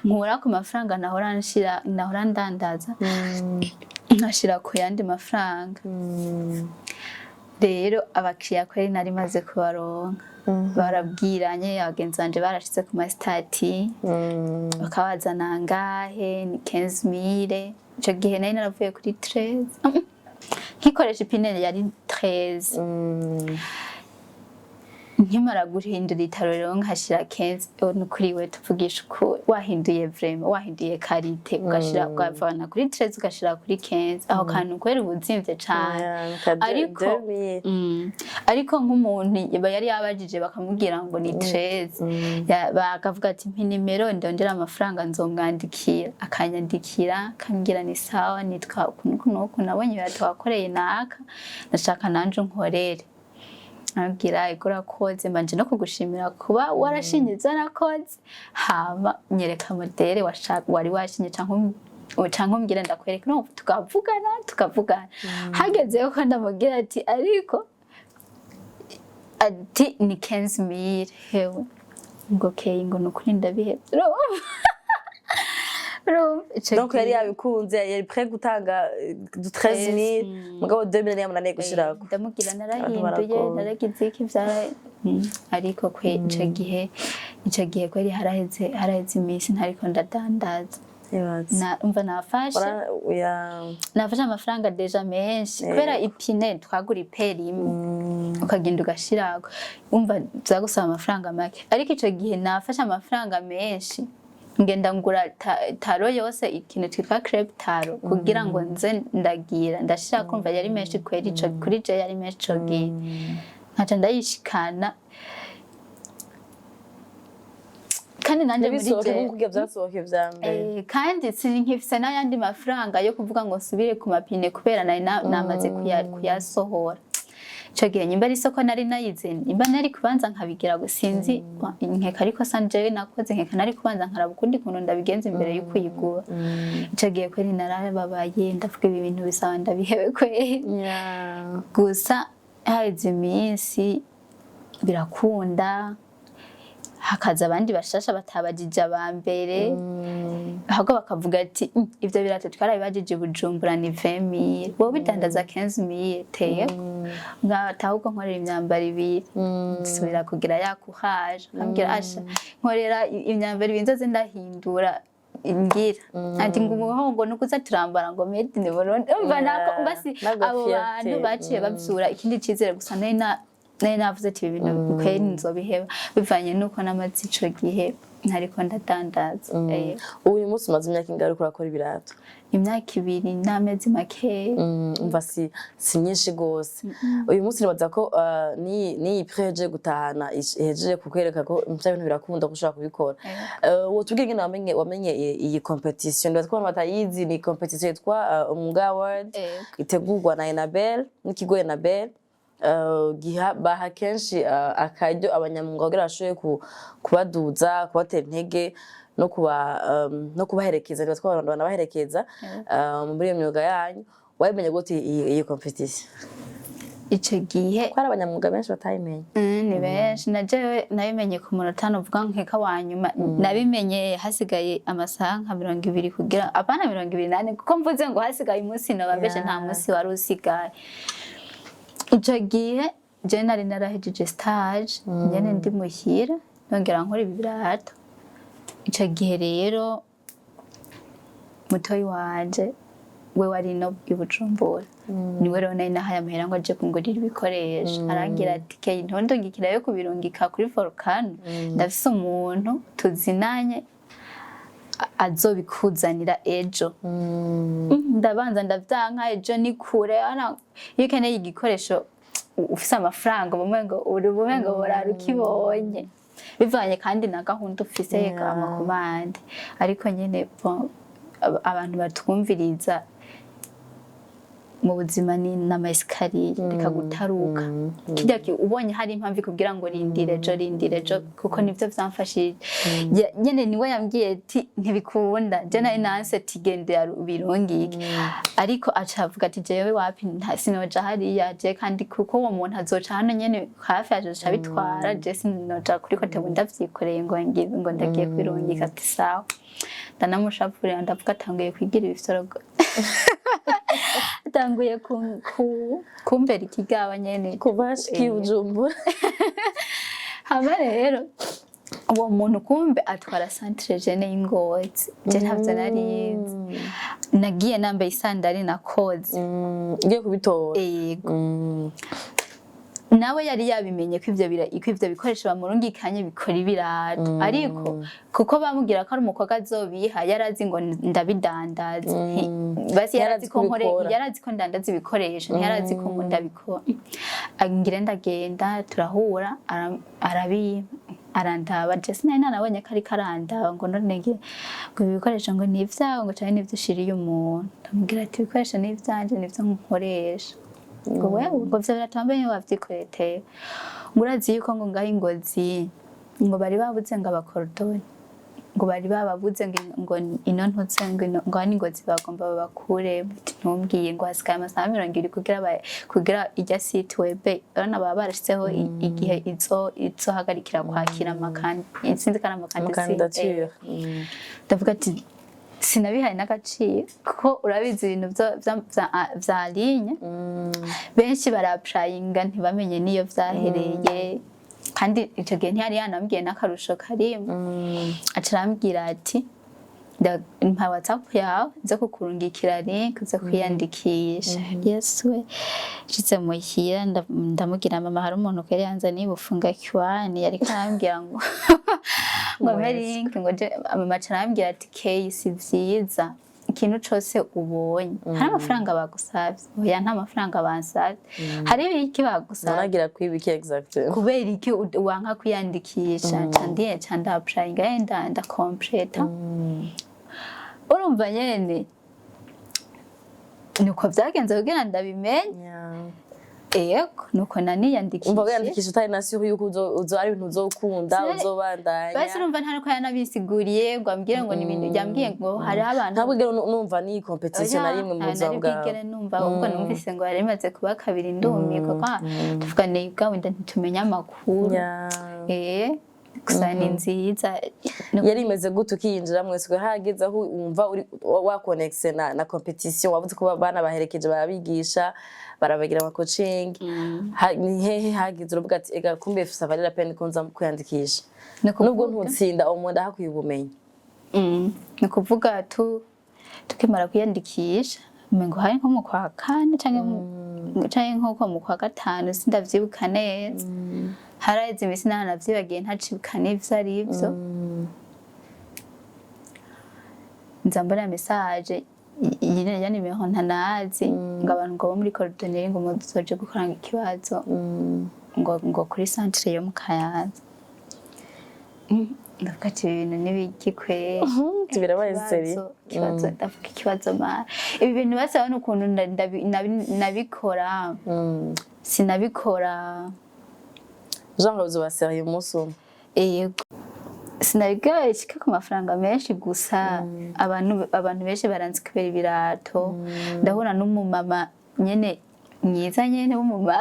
nkura ku mafaranga nahora nshira, nahora ndandaza, nkashira ku yandi mafaranga. Rero abakiriya kweri nari maze kubaronka, barabwiranye, abagenzi banje barashize ku ma statuts, bakabazana: "Angahe?" "Ni 15 mille." Ico gihe nari naravuye kuri 13, nkikoresha ipine yari 13. Nkimara guhindura i talon rero nkashira 15, nukuri we tuvugisha ukuri, wahinduye vraiment, wahinduye qualité, ugashira, ukavana kuri 13 ugashira kuri 15, aho kantu kweri ubuzimvye cane. Ariko ariko nk'umuntu yari yabajije, bakamubwira ngo ni 13, bakavuga ati: "Mpa nimero ndondera amafaranga nzomwandikira." Akanyandikira, akambwira: "Ni sawa, nitwa uku n'uku n'uku, nabonye ibirato wakoreye naka, ndashaka nanje unkorere." Abwira: "Ego, urakoze, mbanje no kugushimira kuba warashinye ivyo nakoze. Hama nyereka modèle wari washinye, canke umbwire ndakwereka." No tukavugana, tukavugana, hageze ko ndamubwira ati: "Ariko ati ni 15 mille." Hewe ngo: "Okay." Ngo: "Nukuri ndabihevye." Urumva ico Donc yari gihe yabikunze, yari prêt gutanga 13 000, mugabo 2000 yamunaniye gushirako. Ndamubwira: "Narahinduye, baragowe. naragize iki." Vyara ariko kwe ico gihe kweri haraheze iminsi ntariko ndadandaza. Ibaze. Umva, nafashe nafashe amafaranga déjà menshi kubera ipine twagura i paire imwe, ukagenda ugashirako, umva vyagusaba amafaranga make. Ariko ico gihe nafashe amafaranga menshi. Ngenda ngura talon yose, ikintu cyitwa crêpe talon, kugira ngo nze ndagira ndashira, kumva yari menshi kweri ico kuri je, yari menshi ico gihe, nkaca ndayishikana kandi nanje muri ntibisohoke je nk'uko vyasohoke vya mbere. Kandi sinkifise n'ayandi mafaranga yo kuvuga ngo nsubire ku mapine, kubera nari namaze kuyasohora ico gihe. Nyimba ari isoko nari nayize, nimba nari kubanza nkabigira, sinzi, nkeka ariko sa jewe nakoze, nkeka nari kubanza nkaraba ukundi kuntu ndabigenza imbere yo kuyigura. Ico gihe kweri narababaye, ndavuga ibi bintu bisaba ndabihebe kweri. Gusa haheze iminsi birakunda, hakaza abandi bashasha batabajije aba mbere, ahubwo bakavuga ati: "Ivyo birato twarabibajije i Bujumbura ni 20,000, wowe bidandaza 15,000." Teye ngataha ubwo nkorera imyambaro ibiri, nsubira kugira yakuhaje, akambwira asha nkorera imyambaro ibiri, nzoze ndahindura ngira ati ngo umuhongo nukuza turambara ngo made in Burundi. Umva nako basi Nago abo fierté. bantu baciye bavyura ikindi cizere. Gusa nari navuze ati ibi bintu kweri nzobiheba, bivanye nuko namaze ico gihe ntariko ndadandaza. Uyu munsi umaze imyaka ingahe uriko urakora ibirato? Imyaka 2 n'amezi makeya. Umva si myinshi gose. Uyu munsi nibaza ko niyi prix ihejeje gutahana, ihejeje kukwereka ko vya bintu birakunda, ko ushobora kubikora. Wotubwira ingene wamenye iyi competition? Nibaza ko abantu batayizi. Ni competition yitwa Umwuga Award, itegurwa na Enabel n'ikigo Enabel, giha baha kenshi akaryo abanyamwuga kugira bashobore kubaduza, kubatera intege no kubaherekeza. Nibaza ko abantu banabaherekeza muri iyo myuga yanyu. Wabimenye gute iyi competition? Ico gihe Ko hari abanyamwuga benshi batayimenye. Ni benshi. Na jewe nabimenye ku munota novuga nkeka wa nyuma. Nabimenye hasigaye amasaha nka 20 kugira, apana 24, kuko mvuze ngo hasigaye umunsi noba mbeshe, nta munsi wari usigaye. Ico gihe je nari narahejeje stage nyene, ndi muhira nongera nkora ibi birato. Ico gihe rero mutoyi wanje we wari no i Bujumbura, niwe rero nari nahaye amahera ngo aje kungurira ibikoresho, arangira ati: "Kei, ntondungikira yo kubirungika kuri Volcano, ndafise umuntu tuzinanye azobikuzanira ejo." Ndabanza ndavyanka, ejo ni kure. Ana iyo ukeneye igikoresho ufise amafaranga, ubumengo uri ubumengo burara ukibonye, bivanye kandi na gahunda ufise ama commandes. Ariko nyene bon, abantu batwumviriza, mu buzima ni n'ama escaliers, reka gutaruka. Kirya ubonye hari impamvu ikubwira ngo rindire ejo, rindire ejo, kuko nivyo vyamfashije. Nyene niwe yambwiye ati ntibikunda, je nari nanse ati gende ubirungike, ariko aca avuga ati jewe wapi, sinoja hariya je, kandi kuko uwo muntu azoca hano nyene hafi, azoca abitwara, je sinoja kuri kote ngo ndavyikoreye ngo ndagiye kubirungika. Ati sawa. Ndanamushapurira, ndavuga atanguye kwigira ibifyorogo, atanguye kumbera ikigaba nyene. Kuva hashikiye Bujumbura. Hama rero uwo muntu kumbe atwara centre jeune y'Ingozi, je ntavyo nari nzi. Nagiye nambaye isandari nakoze. Ugiye kubitora? Yego. Nawe yari yabimenye ko ivyo bikoresho bamurungikanye bikora ibirato, ariko kuko bamubwira ko ari umukobwa azobiha, yarazi ngo ndabidandaza. Basi yarazi ko nkore, kubikora. Yarazi ko ndandaza ibikoresho, ntiyarazi ko ngo ndabikora. Ngira ndagenda turahura, arabimpa, arandaba. Je sinari nanabonye ko ariko arandaba, ngo none ngo ibi bikoresho ngo ni ivyawe, ngo canke nivyo ushiriye umuntu? Ndamubwira ati ibikoresho ni ivyanje, nivyo nkoresha. Ngo wewe, ngo ivyo biratambaye wavyikoreye, ngo urazi yuko ngo ngaho Ingozi ngo bari babuze ngo aba cordonniers, ngo bari bababuze, ngo ino ntutse ngo hano Ingozi bagomba babakure. Ati ntumbwiye. Ngo hasigaye amasaha 20 kugira ijya site web, urabona baba barashizeho igihe izohagarikira kwakira amakandi, sinzi ko ari amakandi. Ama candidatures. Ndavuga ati sinabihaye n'agaciro, kuko urabizi ibintu vya ligne, benshi barapurayinga ntibamenye n'iyo vyahereye. Kandi ico gihe ntiyari yanambwiye n'akarusho karimo. Aca arambwira ati mpa WhatsApp yawe nze kukurungikira link uze kwiyandikisha. Yesu we, nshitse muhira ndamubwira mama, hari umuntu kweri yanzaniye ubufunga kiwani, yariko arambwira ngo Ngo ampe link, ngo je mama aca arambwira ati: "Key, si vyiza, ikintu cose ubonye hari amafaranga bagusavye?" "Oya, nta mafaranga bansavye." "Hari ibiki bagusavye?" Nanagira kwibiki exact? "Kubera iki wanka kwiyandikisha?" Nca ndiye, nca ndapplyinga, ndacompleta. Urumva nyene nuko vyagenze kugira ndabimenye. Ego, nuko naniyandikishije. Umva, wiyandikisha utari na sûr yuko uzo ari ibintu uzokunda, uzobandanya. Basi urumva nta nuko yanabisiguriye ngo ambwire ngo ni ibintu, yambwiye ngo hariho abantu. Ntabwo ugera numva n'iyi compétition na rimwe mu Oya, buzima nari bwawe. bwigere numva. Ahubwo numvise ngo yari imaze kuba kabiri, ndumirwa kwa tuvuga ni bwa wenda ntitumenya amakuru. Gusa ni nziza. Yari imeze gute ukiyinjira mwese? Hageze aho wumva uri waconnectise na compétition, wavuze ko bana baherekeje, barabigisha, barabagira ama coaching. Ni hehe hageze uravuga ati: "Ega kumbe ça valait la peine ko nza kwiyandikisha Ni nubwo ntutsinda, uwo ndahakwiye ubumenyi"? Ni ukuvuga tukimara kwiyandikisha, umengo hari nko mu kwa kane canke nko mu kwa gatanu, sindavyibuka neza, haraheze imisi naho navyibagiye, ntacibuka n'ivyo arivyo. Nza mbona message ya nimero ntanazi, ngo abantu ngo bo muri cordonnerie ngo muzoje gukora ikibazo ngo kuri centre yo mu Kayanza. Ndavuga ati: "Ibi bintu n'ibiki kweri?" Birabaye seri. Ikibazo, ndavuga ikibazo mara ibi bintu basaba n'ukuntu nabikora, sinabikora. Genre uzoba sérieux umunsi umwe. Yego, sinabikora ishika ku mafaranga menshi gusa. Abantu benshi baranzi kubera ibirato. Ndahura n'umumama nyene mwiza nyene w'umumama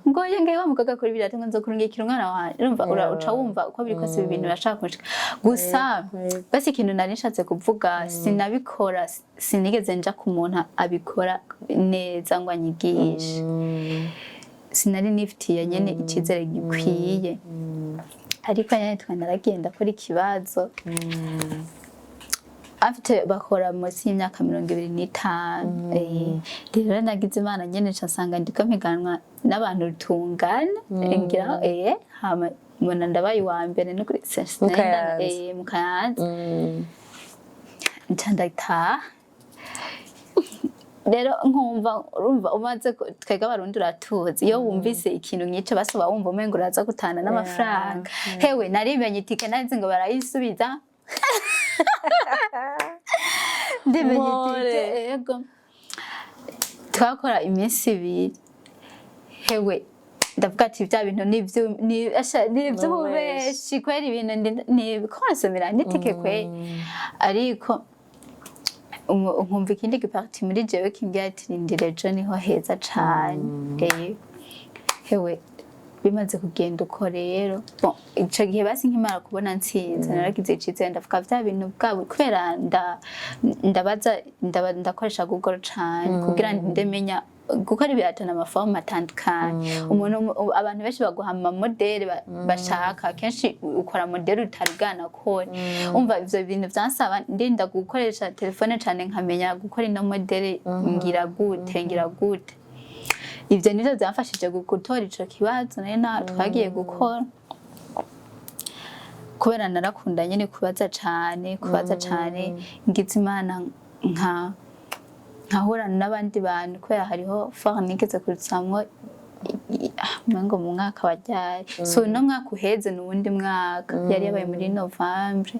ngo ye wa mukobwa akora ibirato, ngo nzokurungikira umwana wanje. Urumva, uca wumva uko biri kose ibi bintu birashaka kunshika gusa. Basi ikintu nari nshatse kuvuga, sinabikora, sinigeze nja ku muntu abikora neza ngo anyigishe. Sinari nifitiye nyene icizere gikwiye, ariko nyene twa naragiye ndakora ikibazo. Afite bakora munsi y'imyaka 25. Rero nagize Imana nyene nca nsanga ndiko mpiganwa n'abantu tungana ngira, hama mbona ndabaye uwa mbere no kuri Mu Kayanza. Mu Kayanza. Nca ndataha rero, nkumva urumva umaze twebwe Abarundi uratuzi, iyo wumvise ikintu nk'ico basaba wumva umengo uraza gutana n'amafaranga. Hewe, narimenye itike, narizi ngo barayisubiza, ndimenye Mpore. itike. Ego, twakora iminsi 2. Hewe, ndavuga ati bya bintu ni ivy'ububeshi kweri, ibintu ni konsomera n'itike kweri. Ariko nkumva ikindi giparti muri jewe kimbwira ati: "Rindira, ejo niho heza cane." Hewe, bimaze kugenda uko rero, bon, ico gihe basi nkimara kubona ntsinze, naragize icizere, ndavuga vya bintu bwabo kubera ndabaza, ndakoresha Google cane kugira ndemenya gukora ibirato n'ama formes atandukanye. Umuntu abantu benshi baguha ama modèles bashaka, kenshi ukora modèle utari bwanakore. Umva, ivyo bintu vyansaba ndinda gukoresha telefone cane, nkamenya gukora ino modèle, ngira gute, ngira gute. Ivyo nivyo vyamfashije gutora ico kibazo nari na twagiye gukora, kubera narakunda nyene kubaza cane, kubaza cane. Ngize Imana nkahura n'abandi bantu, kubera hariho foire nigeze kuzamwo umengo mu mwaka wa ryari, so uno mwaka uheze, n'uwundi mwaka yari yabaye muri Novembre,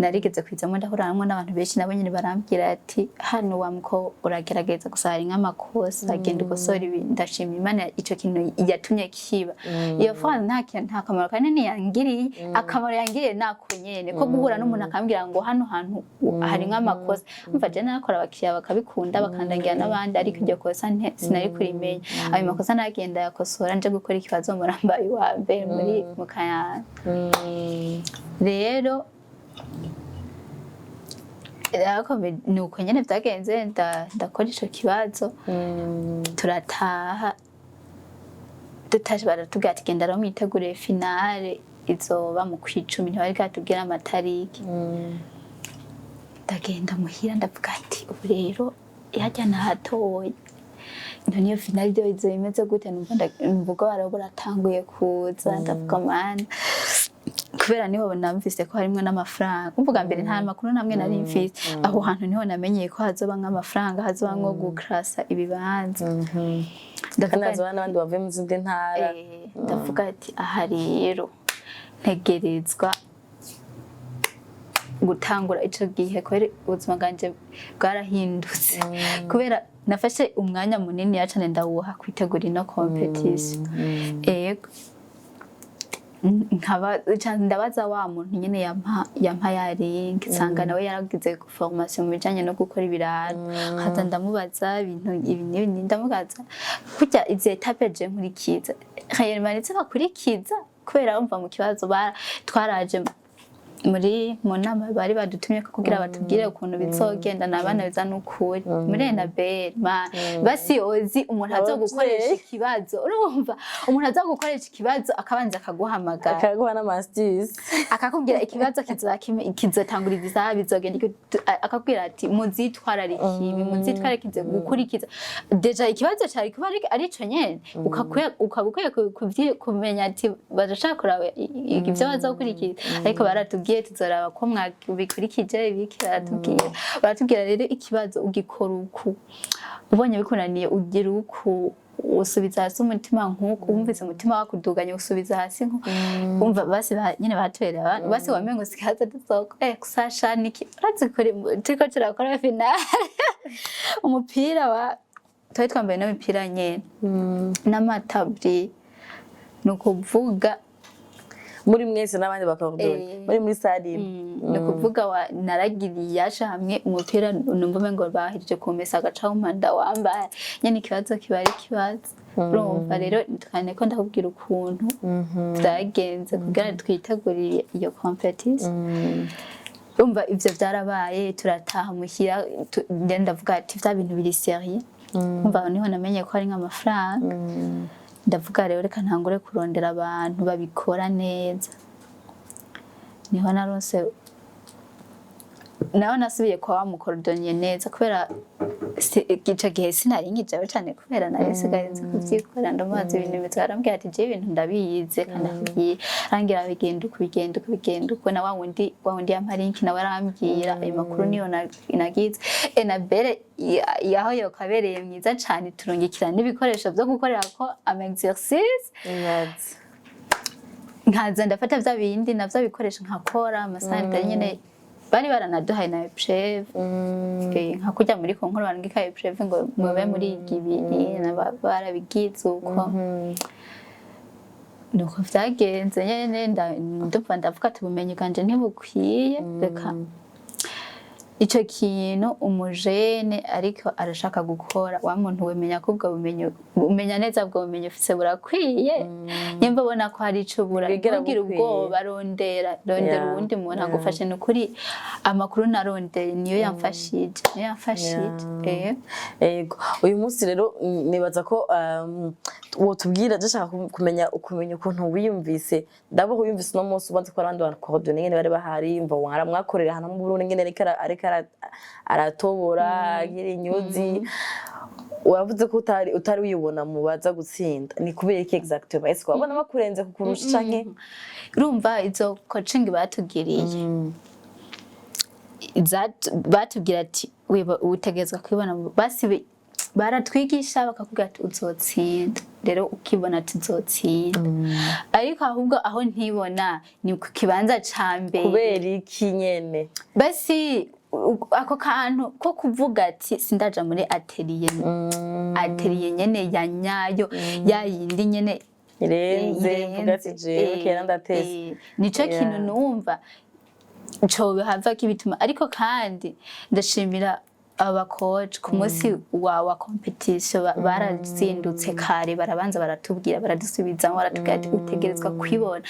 narigeze kwizamwo, ndahuramwo n'abantu benshi, nabo nyene barambwira ati: "Hano wa muko uragerageza gusa hari nk'amakosa, genda ukosora ibi." Ndashima Imana ico kintu yatumye kiba. Iyo foire nta kamaro kanini yangiriye. Akamaro yangiriye nako nyene ko guhura n'umuntu akambwira ngo hano hantu hari nk'amakosa. Umva, je narakora, abakiriya bakabikunda, bakandangira n'abandi, ariko iryo kosa sinari kurimenya. Ayo makosa nagenda yakosora, nje gukora ikibazo, murambaye uwa mbere muri mu Kayanza. Rero ni uko nyene vyagenze, ndakora ico kibazo, turataha. Dutashe baratubwira ati: "Genda rero mwitegurire finale, izoba mu kwicumi." Ntibari bwatubwire amatariki. Ndagenda muhira, ndavuga ati: "Ubu rero harya nahatoye, none iyo finale ryo izoba imeze gute?" Numva ubwoba rero buratanguye kuza. Ndavuga: "Mana, kubera Kubera niho namvise ko harimwo n'amafaranga. Umvuga mbere, nta makuru namwe nari mfise. Aho hantu niho namenyeye ko hazoba nk'amafaranga, hazoba nko gukrasa ibibanza. Kandi Ndavuga hazoba n'abandi bavuye mu zindi ntara. Ndavuga ati aha rero ntegerezwa gutangura ico gihe, kubera ubuzima bwanje bwarahindutse, kubera nafashe umwanya munini cane ndawuha kwitegura ino competition. Ego, nkaba ndabaza wa muntu nyene yampa ya link, nsanga nawe yaragize formation mu bijanye no gukora ibirato. Nkaza ndamubaza ibintu ibi n'ibi, ndamubaza kurya izi étapes je nkurikiza réellement ndetse bakurikiza, kubera bumva mu kibazo twaraje mu nama bari badutumye ko kugira batubwire ukuntu bizogenda. Nabana biza n'ukuri muri Enabel ma basi ozi umuntu aza gukoresha ikibazo, urumva umuntu aza gukoresha ikibazo akabanza akaguhamagara, akaguha n'ama astuces, akakubwira ikibazo kizotangura isaha, bizogenda akakubwira ati muzitwararike ibi, muzitwararike gukurikiza. Déjà ikibazo cari kuba ari ico nyene, ukaba ukwiye kumenya ati barashaka kuraba ivyo bazokurikiza. Ariko baratubwiye tuzoraba ko mwabikurikije ibiki. Baratubwira rero ikibazo ugikora uku, ubonye bikunaniye ugira uku, usubiza hasi umutima nk'uku, wumvise umutima wakuduganye usubiza hasi nko umva basi nyene batubereye abantu basi wamengo sikaza dusoko kusasha niki urazi kuri turiko turakora finale, umupira wa twari twambaye n'imipira nyene n'amatabri, ni ukuvuga muri mwese n'abandi bakabudura muri salle imwe. Ni ukuvuga wa naragiriye yasha hamwe umupira, numva umengo bahejeje kumesa, agaca wumanda wambaye nyene. Ikibazo kiba ari ikibazo. Urumva rero tukane ko ndakubwira ukuntu vyagenze kugira twitegurire iyo competition. Urumva ivyo vyarabaye, turataha muhira, njye ndavuga ati vya bintu biri sérieux. Umva aho niho namenye ko hari nk'amafaranga. Ndavuga rero reka ntangure kurondera abantu babikora neza. Niho naronse, naho nasubiye kwa wa mu cordonnier neza, kubera ico gihe sinari nkijaho cane, kubera nari nsigaye nzi kuvyikora. Ndamubaza ibintu bimeze, arambwira ati jewe ibintu ndabizi kandi akubwiye, arambwira bigenda uku, bigenda uku, bigenda uku. Na wa wundi yampa link nawe arambwira ayo makuru niyo nagize. Enabere yaho yokabereye mwiza cane, turungikira n'ibikoresho vyo gukorerako ama exercice. Ibaze. Nkaza ndafata vya bindi navyo bikoresho, nkakora amasaha nyene bari baranaduhaye na épreuve, nka kurya muri concours barungika épreuve ngo mube muri ibiri, barabigize uko. Nuko vyagenze nyene. Ndumva ndavuga ati ubumenyi bwanje ntibukwiye, reka ico kintu umujene ariko arashaka gukora, wa muntu wemenya ko ubwo bumenyi, umenya neza ubwo bumenyi ufise burakwiye. Nimba ubona ko hari ico bura, Bwigera ntugire bukwiye. ubwoba, rondera uwundi muntu agufashe. Ni ukuri amakuru narondeye niyo yamfashije, niyo yamfashije. Ego, uyu munsi rero nibaza ko wotubwira, ndashaka kumenya ukuntu wiyumvise. Ndabo wiyumvise uno munsi ubanza ko abandi bantu cordonnier nyene bari bahari, mva wara mwakorera ahantu mu Burundi nyene, ariko aratobora agira inyuzi. Wavuze ko utari wibona mu baza gutsinda, ni kubera iki exactement? Ese wabona bakurenze kukurusha canke? Urumva izo coaching batugiriye, batubwira ati utegerezwa kwibona. Basi baratwigisha bakakubwira ati uzotsinda, rero ukibona ati uzotsinda. Ariko ahubwo aho ntibona ni ku kibanza ca mbere. Kubera iki nyene? Basi ako kantu ko kuvuga ati sindaja muri atelier, atelier nyene ya nyayo, ya yindi nyene irenze, mvuga ati jewe kera ndatese. Nico kintu numva cohava kibituma. Ariko kandi ndashimira aba coach ku munsi wa competition, barazindutse kare, barabanza baratubwira, baradusubizamo, baratubwira ati utegerezwa kwibona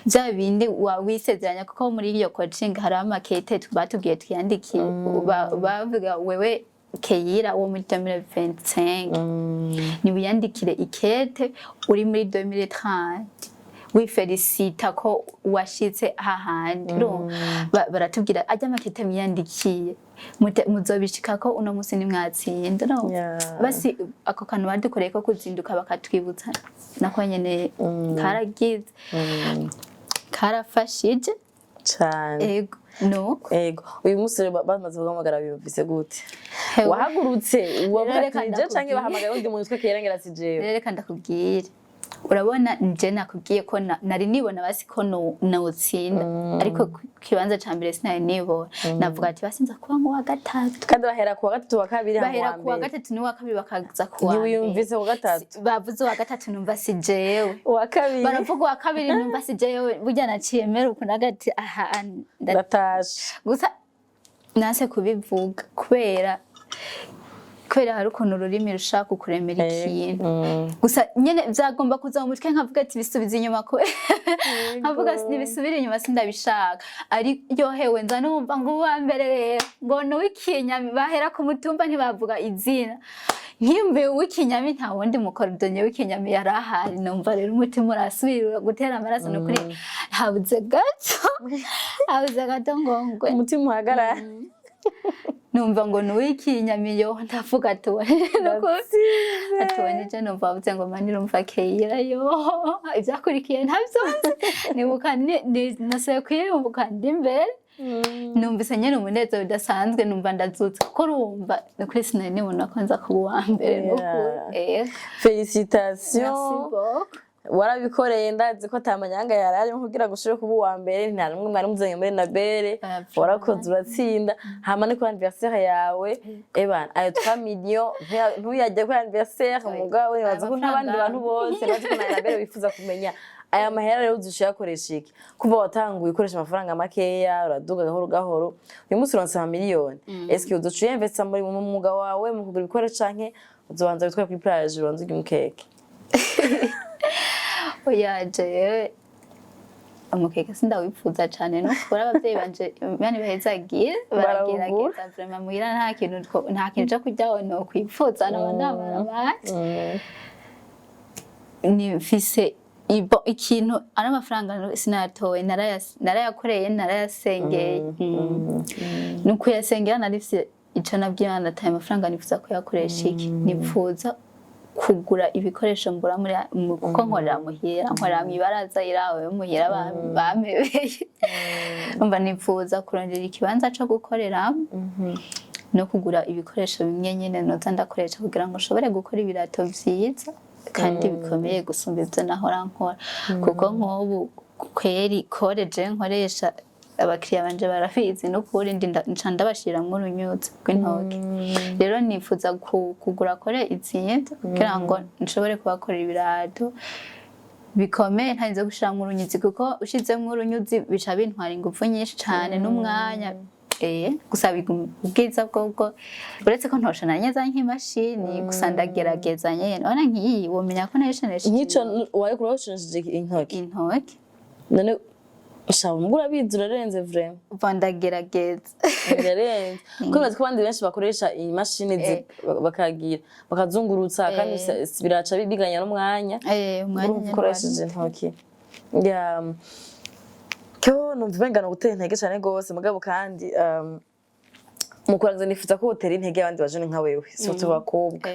bya bindi wa wisezeranya, kuko muri iyo coaching hari amakete batubwiye twiyandikiye. Bavuga wewe Keyira wo muri 2025, niwiyandikire ikete uri muri 2030 wifelicita ko washitse hahandi. Urumva, baratubwira ajya amakete mwiyandikiye muzobishikako uno musi nimwatsinda, no basi ako kantu badukoreye ko kuzinduka bakatwibutsa nako nyene karagize. Karafashije. Cane. Ego, nuko. Ego, uyu munsi rero bamaze guhamagara, biyumvise gute? Hewe. Wahagurutse wavuga Rero reka ati je canke ndakubwire. bahamagaye undi muntu witwa Keira si jewe? Rero reka ndakubwire, urabona nje nakubwiye ko nari nibona basi ko notsinda, ariko ku kibanza ca mbere sinari nibona. Navuga ati basi nza kuba nk'uwa gatatu. Kandi bahera kuwa gatatu, wa kabiri, hama Bahera uwa kuwa mbere. gatatu n'uwa kabiri, bakaza kuwa mbere. Ntiwiyumvise ku gatatu? Bavuze uwa gatatu, numva si jewe. Uwa kabiri. Baravuga uwa kabiri, numva si jewe. Burya naciye mera ukuntu agati aha Ndatashe. Gusa nanse kubivuga kubera hari ukuntu ururimi rushaka kukuremera ikintu. Gusa nyene vyagomba kuza mu mutwe, nkavuga ati bisubiza inyuma, ko nkavuga ntibisubire inyuma, sindabishaka. Ari ryohewe, nza numva ngo uwa mbere rero ngo ni uw'ikinyami. Bahera ku mutumba, ntibavuga izina. Nkiyumviye uw'ikinyami, nta wundi mu cordonnier w'ikinyami yari ahari. Numva rero umutima urasubira gutera amaraso. Ni ukuri habuze gato ngo ngwe. Umutima uhagarara. Numva ngo ni uw'ikinyami, yo ndavuga ati atubonye je. Numva bavuze ngo Manirumva Keira, yo ivyakurikiye ntavyo nzi. Nibuka nasubiye kwiyumbuka ndi imbere, numvise nyene umunezero udasanzwe, numva ndazutse, kuko urumva ni kuri sinari nibona ko nza kuba uwa mbere n'ukuri. Yeah. Merci Félicitations. beaucoup. Warabikoreye, ndazi ko atamanyanga yari arimo kugira ngo ushobore kuba uwa mbere. Nta n'umwe mwari muzanye muri Nabere. Ah, warakoze uratsinda. Hama ni kuri anniversaire yawe, ebana ayo 3 millions ntuyajye kuri anniversaire. Mugabo nibaza ko n'abandi bantu bose bazi ko na Nabere bifuza kumenya aya mahera rero uzisha yakoresha iki. Kuva watanguye ukoresha amafaranga makeya, uraduga gahoro gahoro, uyu munsi uronse amamiliyoni. Eske uzoca uyinvesta muri mu mwuga wawe, mu kugura ibikoresho, canke uzobanza witware kuri plage, ubanze urye umukeke? Oya, jewe umukeke sindawipfuza cane, no kubura abavyeyi banje, Imana ibahezagire. Barawugura. Baragerageza vraiment. Muhira nta kintu co kurya no kwipfuza, noba ndamara banje. Nifise ikintu ari amafaranga sinayatowe, narayakoreye, narayasengeye. Ni ukuyasengera. Narifise ico nabwiye Imana ati aya mafaranga nifuza kuyakoresha iki? Nipfuza kugura ibikoresho mbura muri kuko nkorera muhira, nkorera mw'ibaraza iraho yo muhira bampebeye. Umva, nipfuza kurondera ikibanza co gukoreramo no kugura ibikoresho bimwe nyene noza ndakoresha kugira ngo nshobore gukora ibirato vyiza kandi bikomeye gusumba ivyo nahora nkora, kuko nk'ubu kweri colle je nkoresha, abakiriya banje barabizi, n'ukuri nca ndabashiramwo urunyuzi rw'intoki. Rero nifuza kugura colle izimvye kugira ngo nshobore kubakorera ibirato bikomeye ntarinze gushiramwo urunyuzi, kuko ushizemwo urunyuzi bica bintwara ingufu nyinshi cane n'umwanya. Gusa ubwiza bwobwo, uretse ko ntoshona neza nk'imashini, gusa ndagerageza nyene. Urabona nk'iyi, womenya ko nayishonesheje Nk'ico wari kurosheje intoki? Intoki. None shaba umugore urabizi, urarenze vraiment. Umva, ndagerageza. Urarenze, kuko nibaza ko abandi benshi bakoresha imashini bakagira bakazungurutsa, kandi biraca biganya n'umwanya. Umwanya Urumva nyene. Ukoresheje intoki ya cyo numva umenga ni ugutera intege cane gose. Mugabo kandi mu kurangiza nifuza ko wotera intege abandi bajene nka wewe, surtout abakobwa.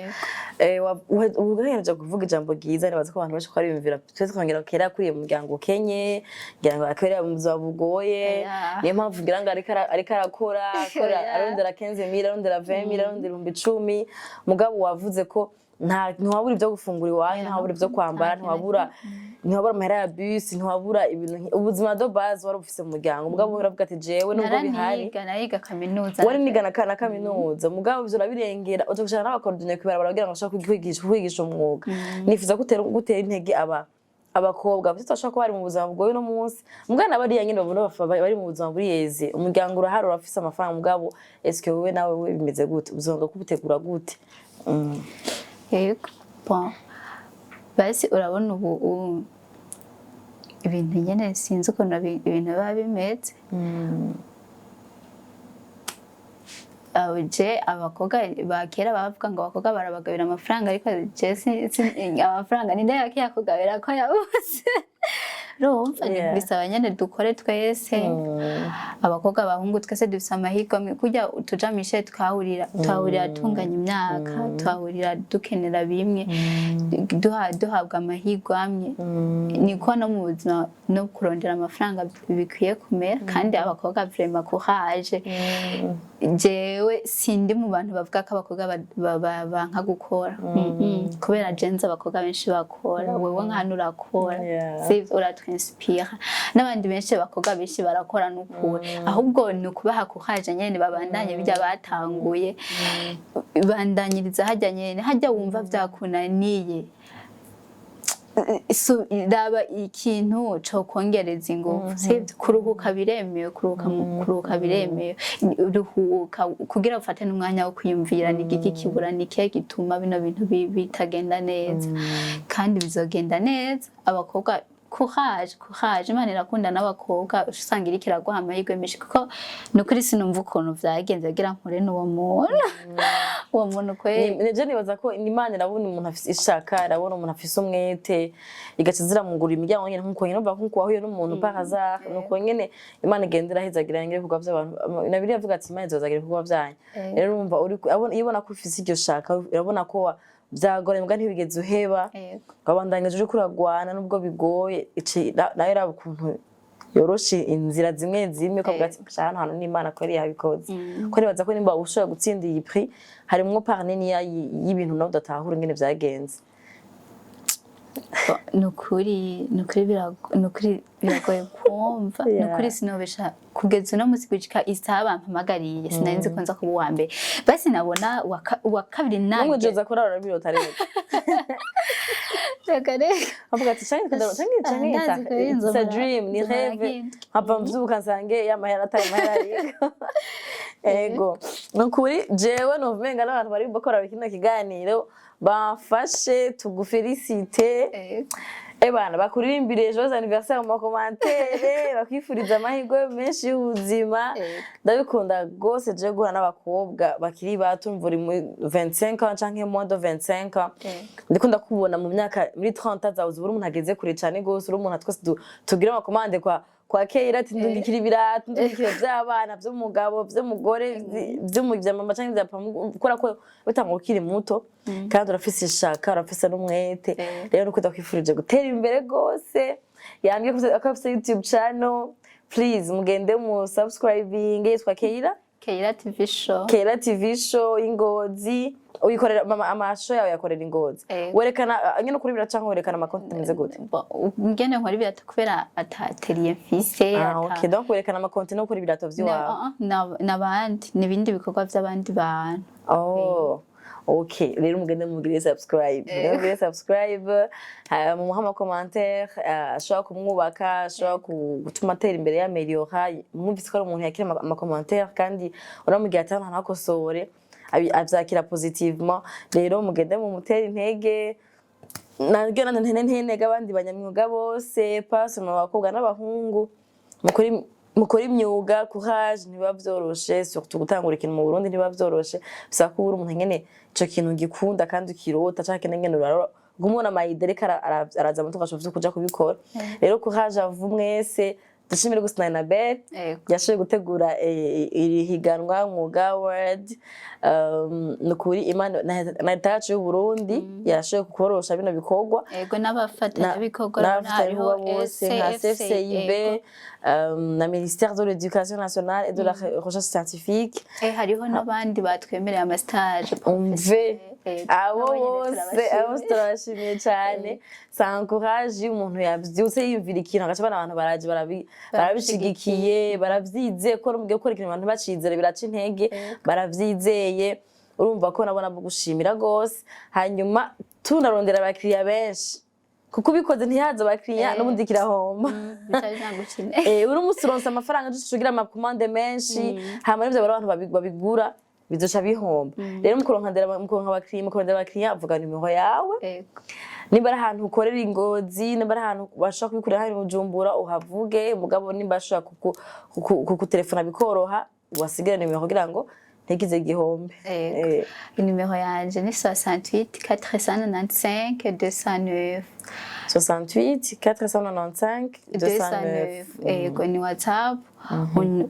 Ugahereje kuvuga ijambo ryiza. Nibaza ko abantu benshi ko bariyumvira, twese twongera kera kuriye mu muryango ukenye, ngira ngo akorera mu buzima bugoye. Niyo mpamvu ngira ngo ariko arakora akora, arondera 15 000, arondera 20 000, arondera 10,000. Mugabo wavuze ko nta ntiwabura ibyo gufungura iwanyu, ntiwabura ibyo kwambara, ntiwabura amahera ya bus, ntiwabura ibintu ubuzima de base wari ufise mu muryango. Mugabo uravuga ati jewe nubwo bihari Naraniga, nariga kaminuza. Wari niga na kaminuza, mugabo ivyo urabirengera, uja gushaka n'aba cordonnier kw'ibarabara kugira ngo bashobore kwigisha umwuga. Nifuza gutera intege aba abakobwa bafite, bashobora kuba bari mu buzima bugoye uno munsi, mugabo na bariya nyene babona bari mu buzima buriyeze, umuryango urahari, urafise amafaranga, mugabo eske wewe nawe we bimeze gute? Ubuzima bwawe kubutegura gute? Yego, bon, basi urabona ubu ibintu nyene sinzi ukuntu ibintu biba bimeze. Abo je abakobwa ba kera bavuga ngo abakobwa barabagabira amafaranga, ariko je amafaranga ninde yakiyakugabira ko yabuze? Urumva ni bisaba nyene dukore twese, abakobwa, abahungu, twese dufise amahirwe amwe. Kurya tuja mw'ishure twahurira tunganya imyaka, twahurira dukenera bimwe, duhabwa amahirwe amwe, niko no mu buzima no kurondera amafaranga bikwiye kumera. Kandi abakobwa, vraiment courage. Jewe sindi mu bantu bavuga ko abakobwa banka gukora. Kubera je nzi abakobwa benshi bakora. Wewe nka urakora, sivyo? Uratwinspira n'abandi benshi. Abakobwa benshi barakora n'ukuri, ahubwo ni ukubaha courage nyene, babandanye bijya batanguye, bandanyiriza hajya nyene hajya wumva vyakunaniye. Raba ikintu cokongereza ingufu, sivyo? Kuruhuka biremewe, kuruhuka biremewe. Ruhuka kugira ufate n'umwanya wo kwiyumvira: ni igiki kibura, ni ikihe gituma bino bintu bitagenda neza? Kandi bizogenda neza. Abakobwa, courage, courage. Imana irakunda n'abakobwa, usanga iriko iraguha amahirwe menshi, kuko ni ukuri sinumva ukuntu vyagenze kugira mpure n'uwo muntu, uwo muntu kweri. Nije nibaza ko Imana irabona umuntu afise ishaka, irabona umuntu afise umwete, igaca ziramugura imiryango nyene. Nkuko nyene uvuga, nkuko wahuye n'umuntu par hasard, nuko nyene Imana igenda irahezagira ibikorwa vy'abantu. Na Bibiliya ivuga ati: "Imana izozagira ibikorwa vyanyu." Rero urumva iyo ibona ko ufise iryo shaka, irabona ko vyagoranye muga ntibigeze uheba, wabandanyije uriko uragwana nubwo bigoye, nayo iraba ukuntu yoroshe inzira zimwe zimwe, ukavuga ati: "Sha, hano hantu n'Imana ko yari yabikoze." Ko nibaza ko nimba ushobora gutsinda iyi prix, harimwo part niniya y'ibintu nawe udatahura ingene vyagenze. Ni ukuri biragoye kumva. Ni ukuri sinobesha, kugeza uno munsi, gushika isaha bampamagariye, sinari nzi ko nza kuba uwa mbere. Basi nabona uwa kabiri namwe nange. Joza kurara urabirota rero. Reka reka. Avuga ati canke Ndazi ko it's a dream, ni nzomara rêve, nk'indwi. Nkava mvyuka nsange ya mahera atari mahera. Ariko ego, nukuri jewe numva umenga n'abantu bari bakora kino kiganiro bamfashe tugufélicite. Ebana bakuririmbire joyeux anniversaire mu ma commentaires, bakwifuriza amahirwe menshi y'ubuzima. Ndabikunda rwose je guhura n'abakobwa bakiri bato. Mva uri muri 25 ans canke moins de 25 ans, ndikunda kubona mu myaka muri 30 zawe uba uri umuntu ageze kure cane gose, uri umuntu twese tugira ama commandes kwa Keira ati: "Ndungikira ibirato, ndungikira vy'abana, vy'umugabo, vy'umugore, vya mama canke vya papa." Kubera ko bitanga ukiri muto kandi urafise ishaka, urafise n'umwete. Rero nuko ndakwifurije gutera imbere gose. Yambwiye ko afise YouTube channel. Please mugende mu subscribing, yitwa Keira Keira TV Show. Keira TV Show Ingozi. Uyikorera mama, amasho yawe yakorera Ingozi? Ego. Werekana nyene ukuri bira canke werekana ama content ameze gute? Ingene nkora ibirato, kubera ata atelier mfise. Ah, okay, donc werekana ama content no gukora ibirato vy'iwawe? N'abandi, n'ibindi bikorwa by'abandi bantu. Oh, okay. Rero mugende mugire subscribe. Mugende mugire subscribe, mumuhe ama commentaire ashobora kumwubaka, ashobora gutuma atera imbere, yaméliora. Mwumvise ko ari umuntu yakira ama commentaire, kandi uramubwira ati: "Hano ntakosore," avyakira positivement. Rero mugende mumutere intege. Naryo nane ntentege abandi banyamyuga bose, pas mu bakobwa n'abahungu, mukora imyuga. Courage, ntibiba vyoroshe, surtout gutangura ikintu mu Burundi ntibiba vyoroshe. Bisaba ko uri umuntu nyene ico kintu gikunda kandi ukirota, canke nyene urarora gumubona ama idées ariko araza mu mutwe, ugaca kuja kubikora. Rero courage à vous mwese. Dushimire gusa na Annabelle yashoboye gutegura iri higanwa Mwuga Award. Ni ukuri Imana na leta yacu y'u Burundi yashoboye kukorosha bino bikorwa. Ego, n'abafatanyabikorwa. N'abafatanyabikorwa bose nka CFCIB, na ministère de l'Éducation nationale et de la recherche scientifique. Hariho n'abandi batwemereye ama stage. Umve, abo bose, abo bose turabashimiye cyane. Ça encourage iyo umuntu yavyutse yiyumvira ikintu, agaca abona abantu baraje barabishigikiye, baravyizeye, ko mugiye gukora ikintu abantu bacizere biraca intege. Baravyizeye, urumva ko nabona gushimira gose. Hanyuma tunarondera abakiriya benshi, kuko ubikoze ntihaze abakiriya, n'ubundi kirahomba. Uri umunsi uronse amafaranga, ugira ama commandes menshi, hama n'ivyo abantu babigura bizoca bihomba. Rero mukuronka abakiriya, mukurondera abakiriya, vuga nimero yawe, nimba ari ahantu ukorera Ingozi, nimba ari ahantu bashobora kubikorera hano i Bujumbura, uhavuge. Mugabo nimba bashobora kugutelefona bikoroha, wasigara nimero kugira ngo Ntigize igihombe. Yego. Inimero yanje ni 68 495 209. 68 495 209. 209, yego, ni WhatsApp.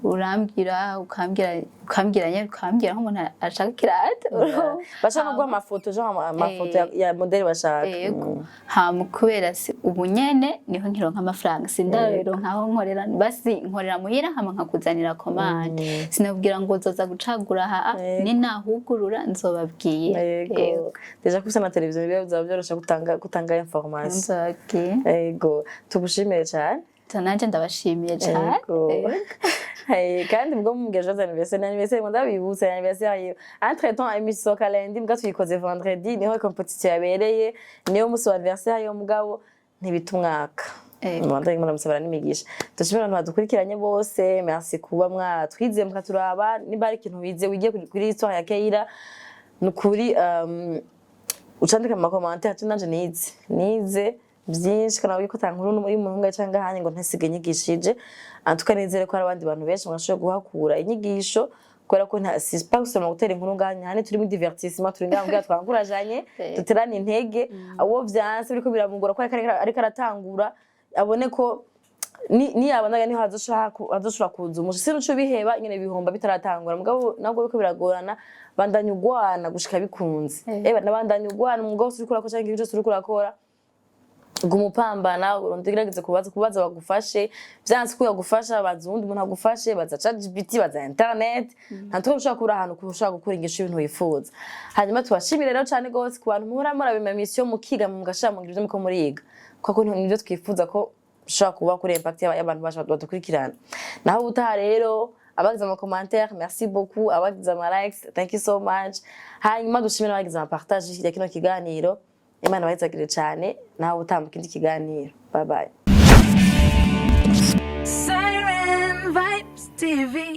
Urambwira, ukambwira nyene, ukambwira nk'umuntu ashaka ikirato. Bashaka no guha amafoto, genre amafoto ya modèle bashaka. Yego. Hama kubera ubu nyene niho nkironka amafaranga, sindaronka aho nkorera. Basi nkorera muhira, hama nkakuzanira commande. Sinabwira ngo uzoza gucagura aha. Ninahugurura nzobabwira. Yego, déjà ko na televiziyo biba bizaba byorosha gutanga information. Nzobabwira. Yego, tugushimiye cyane. Nanje ndabashimiye cane. Yego. Yego. Hey, kandi ubwo mubwira joyeux anniversaire, ni anniversaire ngo ndabibutse, anniversaire yiwe. Entre temps émission isohoka lundi, mbwa tuyikoze vendredi, niho compétition yabereye, niyo musi wa anniversaire yo, mugabo ntibita umwaka. Yego. Mubandanye muramusabira n'imigisha. Dushimire abantu badukurikiranye bose. Merci kuba mwatwize mukaturaba. Niba hari ikintu wize, wigiye kuri histoire ya Keira, ni ukuri ucandika mu ma commentaires ati: "Nanje nize byinshi." Kandi ko ata nkuru y'umuntu cyangwa ahandi ngo ntasige nyigishije. Antuka nizere ko hari abandi bantu benshi mwashoboye guhakura inyigisho, kubera ko nta si pas seulement gutera inkuru ngaha hane, turi muri divertissement, turi ngaha kugira twankurajanye, duterane intege. Abo vyanse, biriko biramugora ko ariko aratangura, abone ko ni yabonaga niho hazoshobora kuza umusha si nuco biheba nyene bihomba bitaratangura. Mugabo nabwo biriko biragorana, bandanya ugwana gushika bikunze. Eba nabandanya ugwana umwuga wose uriko urakora canke ikintu cyose uriko urakora, guma upambana, ugerageze kubaza bagufashe. Vyanse ko yagufasha, baza uwundi muntu agufashe, baza ChatGPT, baza internet. Nta tuba ushobora kubura ahantu ushobora gukura ingisho y'ibintu wifuza. Hanyuma tubashimire rero cane gose ku bantu muhora muraba émission, mukiga, mugashira mu ngiro ivyo muriko muriga, kuko nivyo twifuza ko bishobora kuba kuri impact y'abantu bacu badukurikirana. Naho ubutaha rero, abagize ama commentaire, merci beaucoup. Abagize ama likes, thank you so much. Hanyuma dushimire abagize ama partage ya kino kiganiro. Imana ibahezagire cyane. Nawe ubutaha mu kindi kiganiro. Bye bye. Siren Vibes TV.